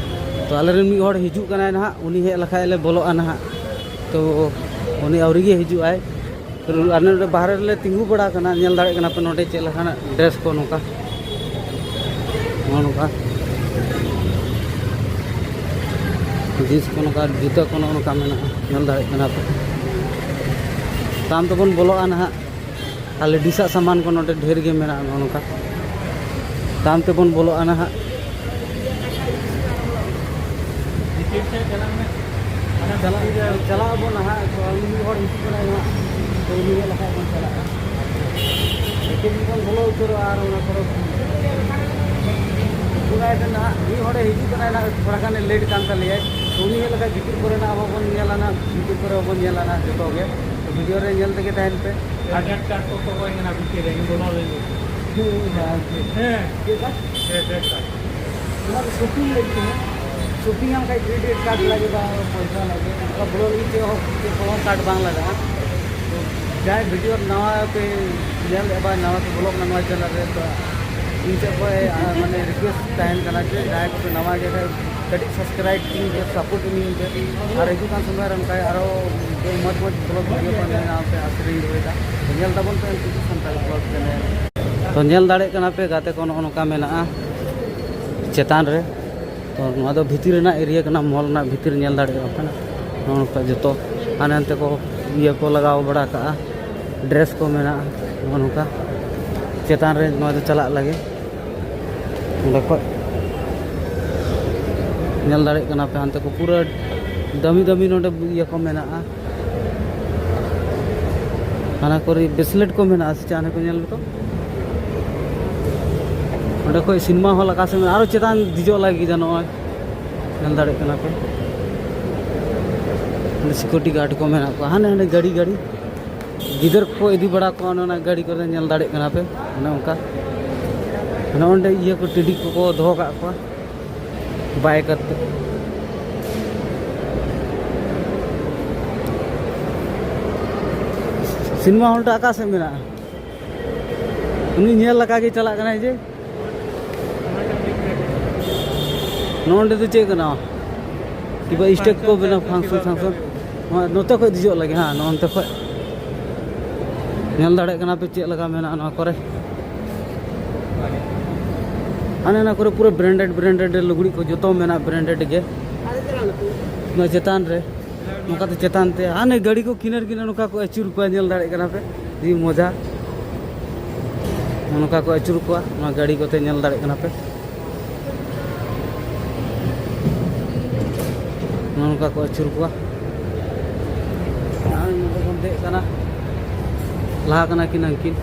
ᱛᱚ ᱟᱞᱮᱨᱮᱱ ᱢᱤᱫ ᱦᱚᱲ ᱦᱤᱡᱩᱜ ᱠᱟᱱᱟᱭ ᱱᱟᱦᱟᱜ, ᱩᱱᱤ ᱦᱮᱡ ᱞᱮᱠᱷᱟᱡ ᱞᱮ ᱵᱚᱞᱚᱜᱼᱟ ᱱᱟᱦᱟᱜ᱾ ᱛᱚ ᱩᱱᱤ ᱟᱹᱣᱨᱤ ᱜᱮ ᱦᱤᱡᱩᱜ ᱟᱭ᱾ ᱟᱨ ᱱᱚᱰᱮ ᱵᱟᱦᱨᱮ ᱨᱮᱞᱮ ᱛᱤᱸᱜᱩ ᱵᱟᱲᱟ ᱟᱠᱟᱱᱟ, ᱧᱮᱞ ᱫᱟᱲᱮᱭᱟᱜ ᱠᱟᱱᱟ ᱯᱮ ᱱᱚᱰᱮ ᱪᱮᱫ ᱞᱮᱠᱟᱱᱟᱜ ᱰᱨᱮᱥ ᱠᱚ, ᱱᱚᱝᱠᱟ, ᱱᱚᱜᱼᱚ ᱱᱚᱝᱠᱟ ᱡᱤᱱᱥ ᱠᱚ, ᱱᱚᱝᱠᱟ ᱡᱩᱛᱟᱹ ᱠᱚ, ᱱᱚᱜᱼᱚ ᱱᱚᱝᱠᱟ ᱢᱮᱱᱟᱜᱼᱟ, ᱧᱮᱞ ᱫᱟᱲᱮᱭᱟᱜ ᱠᱟᱱᱟ ᱯᱮ᱾ ᱛᱟᱭᱚᱢ ᱛᱮᱵᱚᱱ ᱵᱚᱞᱚᱜᱼᱟ ᱱᱟᱦᱟᱜ᱾ ᱟᱨ ᱞᱮᱰᱤᱥᱟᱜ ᱥᱟᱢᱟᱱ ᱠᱚ ᱱᱚᱰᱮ ᱰᱷᱮᱨ ᱜᱮ ᱢᱮᱱᱟᱜᱼᱟ, ᱱᱚᱜᱼᱚ ᱱᱚᱝᱠᱟ᱾ ᱛᱟᱭᱚᱢ ᱛᱮᱵᱚᱱ ᱵᱚᱞᱚᱜᱼᱟ ᱱᱟᱦᱟᱜ᱾ ᱪᱟᱞᱟᱜ, ᱪᱟᱞᱟᱜ ᱟᱵᱚᱱ ᱱᱟᱦᱟᱜ, ᱛᱚ ᱩᱱᱤ ᱢᱤᱫ ᱦᱚᱲ ᱦᱤᱡᱩᱜ ᱠᱟᱱᱟᱭ ᱱᱟᱦᱟᱜ, ᱛᱚ ᱩᱱᱤ ᱦᱮᱡ ᱞᱮᱠᱷᱟᱡ ᱵᱚᱱ ᱪᱟᱞᱟᱜᱼᱟ᱾ ᱮᱠᱮᱱ ᱵᱚᱱ ᱵᱚᱞᱚ ᱩᱛᱟᱹᱨᱚᱜᱼᱟ ᱟᱨ ᱚᱱᱟ ᱯᱚᱨᱮ ᱩᱱᱟᱭ ᱫᱚ ᱱᱟᱦᱟᱜ ᱢᱤᱫ ᱦᱚᱲᱮ ᱦᱤᱡᱩᱜ ᱠᱟᱱᱟᱭ ᱱᱟᱦᱟᱜ, ᱛᱷᱚᱲᱟ ᱜᱟᱱᱮ ᱞᱮᱴ ᱠᱟᱱ ᱛᱟᱞᱮᱭᱟᱭ, ᱛᱚ ᱩᱱᱤ ᱦᱮᱡ ᱞᱮᱠᱷᱟᱡ ᱵᱷᱤᱛᱤᱨ ᱠᱚᱨᱮ ᱱᱟᱦᱟᱜ ᱟᱵᱚ ᱵᱚᱱ ᱧᱮᱞᱟ ᱱᱟᱦᱟᱜ, ᱵᱷᱤᱛᱤᱨ ᱠᱚᱨᱮ ᱦᱚᱸᱵᱚᱱ ᱧᱮᱞᱟ ᱱᱟᱦᱟᱜ ᱡᱚᱛᱚ ᱜᱮ᱾ ᱛᱚ ᱵᱷᱤᱰᱤᱭᱳ ᱨᱮ ᱧᱮᱞ ᱛᱮᱜᱮ ᱛᱟᱦᱮᱱ ᱯᱮ᱾ ᱟᱫᱷᱟᱨ ᱠᱟᱨᱰ ᱠᱚ ᱠᱚ ᱠᱚᱭ ᱠᱟᱱᱟ ᱵᱷᱤᱛᱤᱨ ᱨᱮ, ᱤᱧ ᱵᱚᱞᱚ ᱞᱮᱱ ᱜᱮ᱾ ᱦᱮᱸ, ᱦᱮᱸ, ᱦᱮᱸ᱾ ᱦᱮᱸ᱾ ᱪᱮᱫ ᱠᱟᱨᱰ? ᱦᱮᱸ, ᱟᱫᱷᱟᱨ ᱠᱟᱨᱰ᱾ ᱚᱱᱟ ᱫᱚ ᱥᱚᱯᱤᱝ ᱞᱟᱹᱜᱤᱫ ᱠᱟᱱᱟ᱾ ᱥᱚᱯᱤᱝ ᱟᱢ ᱠᱷᱟᱡ ᱠᱨᱮᱰᱤᱴ ᱠᱟᱨᱰ ᱞᱟᱜᱟᱜᱼᱟ, ᱯᱚᱭᱥᱟ ᱞᱟᱜᱟᱜᱼᱟ᱾ ᱚᱱᱠᱟ ᱵᱚᱞᱚ ᱞᱟᱹᱜᱤᱫ ᱪᱮᱫ ᱦᱚᱸ, ᱪᱮᱫ ᱠᱚᱦᱚᱸ ᱠᱟᱨᱰ ᱵᱟᱝ ᱞᱟᱜᱟᱜᱼᱟ᱾ ᱛᱚ ᱡᱟᱦᱟᱸᱭ ᱵᱷᱤᱰᱤᱭᱳ ᱱᱟᱣᱟ ᱯᱮ ᱧᱮᱞ ᱮᱫᱟ ᱵᱟ ᱱᱟᱣᱟ ᱯᱮ ᱵᱚᱞᱚᱜ ᱠᱟᱱᱟ ᱱᱚᱣᱟ ᱪᱮᱱᱮᱞ ᱨᱮ, ᱛᱚ ᱤᱧ ᱥᱮᱫ ᱠᱷᱚᱱ, ᱟ, ᱢᱟᱱᱮ ᱨᱤᱠᱩᱭᱮᱥᱴ ᱛᱟᱦᱮᱱ ᱠᱟᱱᱟ ᱡᱮ ᱡᱟᱦᱟᱸᱭ ᱠᱚᱯᱮ ᱱᱟᱣᱟ ᱜᱮᱭᱟ ᱠᱷᱟᱡ ᱠᱟᱹᱴᱤᱡ ᱥᱟᱵᱥᱠᱨᱟᱭᱤᱵ ᱤᱧ ᱯᱮ, ᱥᱟᱯᱳᱨᱴ ᱤᱧ ᱯᱮ᱾ ᱟᱨ ᱦᱤᱡᱩᱜ ᱠᱟᱱ ᱥᱚᱢᱚᱭ ᱨᱮ ᱚᱱᱠᱟ ᱟᱨᱚ ᱢᱚᱡᱽ ᱢᱚᱡᱽ ᱵᱞᱚᱜ ᱵᱷᱤᱰᱤᱭᱳ ᱠᱚ ᱧᱮᱞ ᱧᱟᱢ ᱯᱮ ᱟᱥᱨᱤᱧ ᱫᱚᱦᱚᱭᱮᱫᱟ᱾ ᱛᱚ ᱧᱮᱞ ᱛᱟᱵᱚᱱ ᱯᱮ ᱮᱢ ᱴᱤ ᱵᱷᱤ ᱥᱟᱱᱛᱟᱲᱤ ᱵᱞᱚᱜ ᱪᱮᱱᱮᱞ᱾ ᱛᱚ ᱧᱮᱞ ᱫᱟᱲᱮᱭᱟᱜ ᱠᱟᱱᱟ ᱯᱮ ᱜᱟᱛᱮ ᱠᱚ, ᱱᱚᱜᱼᱚ ᱱᱚᱝᱠᱟ ᱢᱮᱱᱟᱜᱼᱟ ᱪᱮᱛᱟᱱ ᱨᱮ᱾ ᱛᱚ ᱱᱚᱣᱟ ᱫᱚ ᱵᱷᱤᱛᱤᱨ ᱨᱮᱱᱟᱜ ᱮᱨᱤᱭᱟ ᱠᱟᱱᱟ, ᱢᱚᱞ ᱨᱮᱱᱟᱜ ᱵᱷᱤᱛᱤᱨ ᱧᱮᱞ ᱫᱟᱲᱮᱭᱟᱜ ᱠᱟᱱᱟ᱾ ᱱᱚᱜᱼᱚ ᱱᱚᱝᱠᱟ ᱡᱚᱛᱚ ᱦᱟᱱᱮ ᱦᱟᱱᱛᱮ ᱠᱚ ᱤᱭᱟᱹ ᱠᱚ ᱞᱟᱜᱟᱣ ᱵᱟᱲᱟ ᱠᱟᱜᱼᱟ, ᱰᱨᱮᱥ ᱠᱚ ᱢᱮᱱᱟᱜᱼᱟ᱾ ᱱᱚᱜᱼᱚ ᱱᱚᱝᱠᱟ ᱪᱮᱛᱟᱱ ᱨᱮ ᱱᱚᱣᱟ ᱫᱚ ᱪᱟᱞᱟᱜ ᱞᱟᱹᱜᱤᱫ᱾ ᱚᱸᱰᱮ ᱠᱷᱚᱡ ᱧᱮᱞ ᱫᱟᱲᱮᱭᱟᱜ ᱠᱟᱱᱟ ᱯᱮ, ᱦᱟᱱᱛᱮ ᱠᱚ ᱯᱩᱨᱟᱹ ᱫᱟᱹᱢᱤ ᱫᱟᱹᱢᱤ ᱱᱚᱰᱮ ᱤᱭᱟᱹ ᱠᱚ ᱢᱮᱱᱟᱜᱼᱟ᱾ ᱦᱟᱱᱟ ᱠᱚᱨᱮ ᱵᱨᱮᱥᱞᱮᱴ ᱠᱚ ᱢᱮᱱᱟᱜᱼᱟ ᱥᱮ ᱪᱮᱫ? ᱦᱟᱱᱮ ᱠᱚ ᱧᱮᱞ ᱞᱮᱠᱚ, ᱚᱸᱰᱮ ᱠᱷᱚᱡ ᱥᱤᱱᱮᱢᱟ ᱦᱚᱞ ᱟᱠᱟ ᱥᱮᱫ ᱢᱮᱱᱟᱜᱼᱟ, ᱟᱨᱚ ᱪᱮᱛᱟᱱ ᱫᱮᱡᱚᱜ ᱞᱟᱹᱜᱤᱫ ᱱᱚᱜᱼᱚᱭ ᱧᱮᱞ ᱫᱟᱲᱮᱭᱟᱜ ᱠᱟᱱᱟ ᱯᱮ᱾ ᱚᱸᱰᱮ ᱥᱤᱠᱩᱨᱤᱴᱤ ᱜᱟᱨᱰ ᱠᱚ ᱢᱮᱱᱟᱜ ᱠᱚᱣᱟ, ᱦᱟᱱᱮ ᱦᱟᱸᱰᱮ ᱜᱟᱹᱰᱤ ᱜᱟᱹᱰᱤ ᱜᱤᱫᱟᱹᱨ ᱠᱚᱠᱚ ᱤᱫᱤ ᱵᱟᱲᱟ ᱠᱚᱣᱟ ᱚᱱᱮ ᱚᱱᱟ ᱜᱟᱹᱰᱤ ᱠᱚᱨᱮ, ᱧᱮᱞ ᱫᱟᱲᱮᱭᱟᱜ ᱠᱟᱱᱟ ᱯᱮ᱾ ᱚᱱᱮ ᱚᱱᱠᱟ ᱱᱚᱜᱼᱚ ᱱᱚᱸᱰᱮ ᱤᱭᱟᱹ ᱠᱚ, ᱴᱤᱰᱤ ᱠᱚᱠᱚ ᱫᱚᱦᱚ ᱠᱟᱜ ᱠᱚᱣᱟ ᱵᱟᱭ ᱠᱟᱛᱮ᱾ ᱥᱤᱱᱮᱢᱟ ᱦᱚᱞ ᱴᱟᱜ ᱚᱠᱟ ᱥᱮᱫ ᱢᱮᱱᱟᱜᱼᱟ? ᱩᱱᱤ ᱧᱮᱞ ᱞᱮᱠᱟ ᱜᱮ ᱪᱟᱞᱟᱜ ᱠᱟᱱᱟᱭ ᱡᱮ᱾ ᱱᱚᱰᱮ ᱫᱚ ᱪᱮᱫ ᱠᱟᱱᱟ? ᱠᱤᱵᱟ ᱥᱴᱮᱡᱽ ᱠᱚ ᱵᱮᱱᱟᱣ, function function᱾ ᱱᱚᱣᱟ ᱱᱚᱛᱮ ᱠᱷᱚᱡ ᱫᱮᱡᱚᱜ ᱞᱟᱹᱜᱤᱫ, ᱦᱮᱸ, ᱱᱚᱱᱛᱮ ᱠᱷᱚᱡ᱾ ᱧᱮᱞ ᱫᱟᱲᱮᱭᱟᱜ ᱠᱟᱱᱟ ᱯᱮ ᱪᱮᱫ ᱞᱮᱠᱟ ᱢᱮᱱᱟᱜᱼᱟ ᱱᱚᱣᱟ ᱠᱚᱨᱮ᱾ ᱦᱟᱱᱮ ᱚᱱᱟ ᱠᱚᱨᱮ ᱯᱩᱨᱟᱹ branded branded ᱞᱩᱜᱽᱲᱤ ᱠᱚ ᱡᱚᱛᱚ ᱢᱮᱱᱟᱜᱼᱟ, branded ᱜᱮ᱾ ᱱᱚᱣᱟ ᱪᱮᱛᱟᱱ ᱨᱮ ᱱᱚᱝᱠᱟ ᱛᱮ ᱪᱮᱛᱟᱱ ᱛᱮ ᱦᱟᱱᱮ ᱜᱟᱹᱰᱤ ᱠᱚ ᱠᱤᱱᱟᱹᱨ ᱠᱤᱱᱟᱹᱨ ᱱᱚᱝᱠᱟ ᱠᱚ ᱟᱹᱪᱩᱨ ᱠᱚᱣᱟ, ᱧᱮᱞ ᱫᱟᱲᱮᱭᱟᱜ ᱠᱟᱱᱟ ᱯᱮ᱾ ᱟᱹᱰᱤ ᱢᱚᱡᱟ᱾ ᱱᱚᱝᱠᱟ ᱠᱚ ᱟᱹᱪᱩᱨ ᱠᱚᱣᱟ ᱱᱚᱣᱟ ᱜᱟᱹᱰᱤ ᱠᱚᱛᱮ, ᱧᱮᱞ ᱫᱟᱲᱮᱭᱟᱜ ᱠᱟᱱᱟ ᱯᱮ᱾ ᱱᱚᱜᱼᱚ ᱱᱚᱝᱠᱟ ᱠᱚ ᱟᱹᱪᱩᱨ ᱠᱚᱣᱟ᱾ ᱟᱨ ᱱᱚᱰᱮ ᱵᱚᱱ ᱫᱮᱡ ᱠᱟᱱᱟ, ᱞᱟᱦᱟ ᱠᱟᱱᱟ ᱠᱤᱱ ᱦᱟᱱᱠᱤᱱ᱾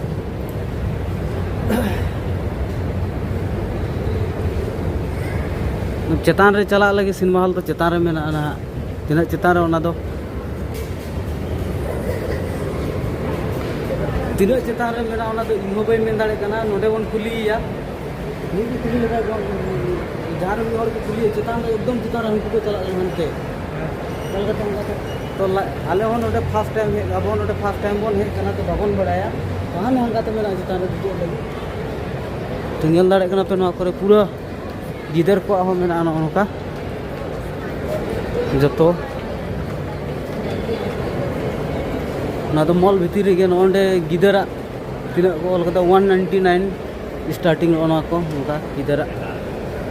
ᱪᱮᱛᱟᱱ ᱨᱮ ᱪᱟᱞᱟᱜ ᱞᱟᱹᱜᱤᱫ ᱥᱤᱱᱮᱢᱟ ᱦᱚᱞ ᱫᱚ ᱪᱮᱛᱟᱱ ᱨᱮ ᱢᱮᱱᱟᱜᱼᱟ ᱱᱟᱦᱟᱜ᱾ ᱛᱤᱱᱟᱹᱜ ᱪᱮᱛᱟᱱ ᱨᱮ ᱚᱱᱟ ᱫᱚ, ᱛᱤᱱᱟᱹᱜ ᱪᱮᱛᱟᱱ ᱨᱮ ᱢᱮᱱᱟᱜᱼᱟ ᱚᱱᱟ ᱫᱚ ᱤᱧ ᱦᱚᱸ ᱵᱟᱹᱧ ᱢᱮᱱ ᱫᱟᱲᱮᱭᱟᱜ ᱠᱟᱱᱟ᱾ ᱱᱚᱰᱮ ᱵᱚᱱ ᱠᱩᱞᱤᱭᱮᱭᱟ, ᱢᱤᱫ ᱠᱩᱞᱤ ᱞᱮᱠᱷᱟᱱ ᱵᱚᱱ, ᱡᱟᱦᱟᱸ ᱨᱮ ᱢᱤᱫ ᱦᱚᱲ ᱠᱚ ᱠᱩᱞᱤᱭᱮ, ᱪᱮᱛᱟᱱ ᱨᱮ ᱮᱠᱫᱚᱢ ᱪᱮᱛᱟᱱ ᱨᱮ ᱦᱟᱹᱱᱠᱩ ᱠᱚ ᱪᱟᱞᱟᱜ ᱠᱟᱱᱟ ᱦᱟᱱᱛᱮ᱾ ᱚᱠᱟ ᱞᱮᱠᱟᱛᱮ ᱚᱱᱠᱟᱛᱮ? ᱛᱚ ᱞᱟ-, ᱟᱞᱮ ᱦᱚᱸ ᱱᱚᱰᱮ first time ᱦᱮᱡ, ᱟᱵᱚ ᱦᱚᱸ ᱱᱚᱰᱮ first time ᱵᱚᱱ ᱦᱮᱡ ᱠᱟᱱᱟ, ᱛᱚ ᱵᱟᱵᱚᱱ ᱵᱟᱲᱟᱭᱟ᱾ ᱛᱟᱦᱚᱞᱮ ᱦᱟᱱᱠᱟᱛᱮ ᱢᱮᱱᱟᱜᱼᱟ ᱪᱮᱛᱟᱱ ᱨᱮ ᱫᱮᱡᱚᱜ ᱞᱟᱹᱜᱤᱫ᱾ ᱛᱚ ᱧᱮᱞ ᱫᱟᱲᱮᱭᱟᱜ ᱠᱟᱱᱟ ᱯᱮ ᱱᱚᱣᱟ ᱠᱚᱨᱮ ᱯᱩᱨᱟᱹ ᱜᱤᱫᱟᱹᱨ ᱠᱚᱣᱟᱜ ᱦᱚᱸ ᱢᱮᱱᱟᱜᱼᱟ ᱱᱚᱜᱼᱚ ᱱᱚᱝᱠᱟ ᱡᱚᱛᱚ᱾ ᱚᱱᱟ ᱫᱚ ᱢᱚᱞ ᱵᱷᱤᱛᱤᱨ ᱨᱮᱜᱮ᱾ ᱱᱚᱜᱼᱚ ᱱᱚᱰᱮ ᱜᱤᱫᱟᱹᱨᱟᱜ ᱛᱤᱱᱟᱹᱜ ᱠᱚ ᱚᱞ ᱠᱟᱫᱟ, one ninety nine starting᱾ ᱱᱚᱜᱼᱚ ᱱᱚᱣᱟ ᱠᱚ ᱱᱚᱝᱠᱟ ᱜᱤᱫᱟᱹᱨᱟᱜ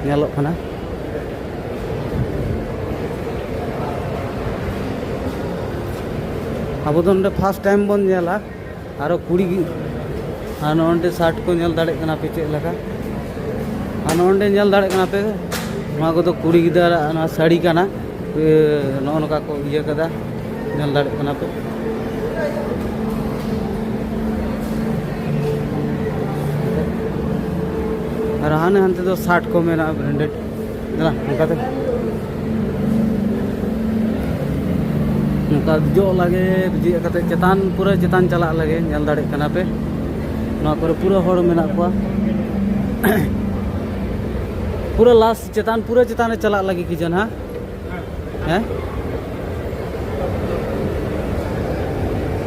ᱧᱮᱞᱚᱜ ᱠᱟᱱᱟ᱾ ᱟᱵᱚ ᱫᱚ ᱱᱚᱰᱮ first time ᱵᱚᱱ ᱧᱮᱞᱟ᱾ ᱟᱨᱚ ᱠᱩᱲᱤ ᱜᱤ-, ᱟᱨ ᱱᱚᱜᱼᱚ ᱱᱚᱰᱮ shirt ᱠᱚ ᱧᱮᱞ ᱫᱟᱲᱮᱭᱟᱜ ᱠᱟᱱᱟ ᱯᱮ ᱪᱮᱫ ᱞᱮᱠᱟ᱾ ᱟᱨ ᱱᱚᱜᱼᱚ ᱱᱚᱰᱮ ᱧᱮᱞ ᱫᱟᱲᱮᱭᱟᱜ ᱠᱟᱱᱟ ᱯᱮ, ᱱᱚᱣᱟ ᱠᱚᱫᱚ ᱠᱩᱲᱤ ᱜᱤᱫᱽᱨᱟᱹ ᱱᱚᱣᱟ ᱥᱟᱹᱲᱤ ᱠᱟᱱᱟ᱾ ᱮ, ᱱᱚᱜᱼᱚ ᱱᱚᱝᱠᱟ ᱠᱚ ᱤᱭᱟᱹ ᱠᱟᱫᱟ, ᱧᱮᱞ ᱫᱟᱲᱮᱭᱟᱜ ᱠᱟᱱᱟ ᱯᱮ᱾ ᱟᱨ ᱦᱟᱱᱮ ᱦᱟᱱᱛᱮ ᱫᱚ shirt ᱠᱚ ᱢᱮᱱᱟᱜᱼᱟ, branded᱾ ᱫᱮᱞᱟ, ᱱᱚᱝᱠᱟᱛᱮ᱾ ᱱᱚᱝᱠᱟ ᱫᱮᱡᱚᱜ ᱞᱟᱹᱜᱤᱫ, ᱫᱮᱡ ᱠᱟᱛᱮ ᱪᱮᱛᱟᱱ, ᱯᱩᱨᱟᱹ ᱪᱮᱛᱟᱱ ᱪᱟᱞᱟᱜ ᱞᱟᱹᱜᱤᱫ, ᱧᱮᱞ ᱫᱟᱲᱮᱭᱟᱜ ᱠᱟᱱᱟ ᱯᱮ᱾ ᱱᱚᱣᱟ ᱠᱚᱨᱮ ᱯᱩᱨᱟᱹ ᱦᱚᱲ ᱢᱮᱱᱟᱜ ᱠᱚᱣᱟ᱾ ᱯᱩᱨᱟᱹ last ᱪᱮᱛᱟᱱ, ᱯᱩᱨᱟᱹ ᱪᱮᱛᱟᱱ ᱨᱮ ᱪᱟᱞᱟᱜ ᱞᱟᱹᱜᱤᱫ ᱠᱤ ᱡᱟᱱᱦᱟ? ᱦᱮᱸ?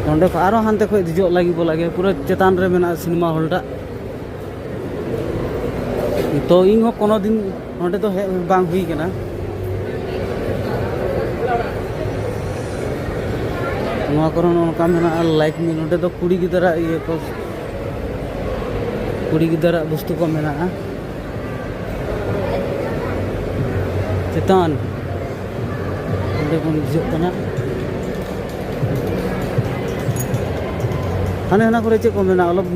ᱱᱚᱸᱰᱮ ᱠᱷᱚᱱ ᱟᱨᱚ ᱦᱟᱱᱛᱮ ᱠᱷᱚᱱ ᱫᱮᱡᱚᱜ ᱞᱟᱹᱜᱤᱫ ᱵᱚ ᱞᱟᱜᱮ, ᱯᱩᱨᱟᱹ ᱪᱮᱛᱟᱱ ᱨᱮ ᱢᱮᱱᱟᱜᱼᱟ ᱥᱤᱱᱮᱢᱟ ᱦᱚᱞ ᱴᱟᱜ᱾ ᱛᱚ ᱤᱧ ᱦᱚᱸ ᱠᱳᱱᱳ ᱫᱤᱱ ᱱᱚᱸᱰᱮ ᱫᱚ ᱦᱮᱡ ᱵᱟᱝ ᱦᱩᱭ ᱠᱟᱱᱟ᱾ ᱱᱚᱣᱟ ᱠᱚᱨᱮ ᱱᱚᱜᱼᱚ ᱱᱚᱝᱠᱟ ᱢᱮᱱᱟᱜᱼᱟ ᱞᱟᱭᱤᱠ ᱢᱤᱞ᱾ ᱱᱚᱸᱰᱮ ᱫᱚ ᱠᱩᱲᱤ ᱜᱤᱫᱽᱨᱟᱹ ᱤᱭᱟᱹ ᱠᱚ, ᱠᱩᱲᱤ ᱜᱤᱫᱽᱨᱟᱹ ᱵᱚᱥᱛᱩ ᱠᱚ ᱢᱮᱱᱟᱜᱼᱟ᱾ ᱪᱮᱛᱟᱱ ᱚᱸᱰᱮ ᱵᱚᱱ ᱵᱩᱡᱷᱟᱹᱜ ᱠᱟᱱᱟ᱾ ᱦᱟᱱᱮ ᱦᱟᱱᱟ ᱠᱚᱨᱮ ᱪᱮᱫ ᱠᱚ ᱢᱮᱱᱟᱜᱼᱟ, ᱚᱞᱚᱜ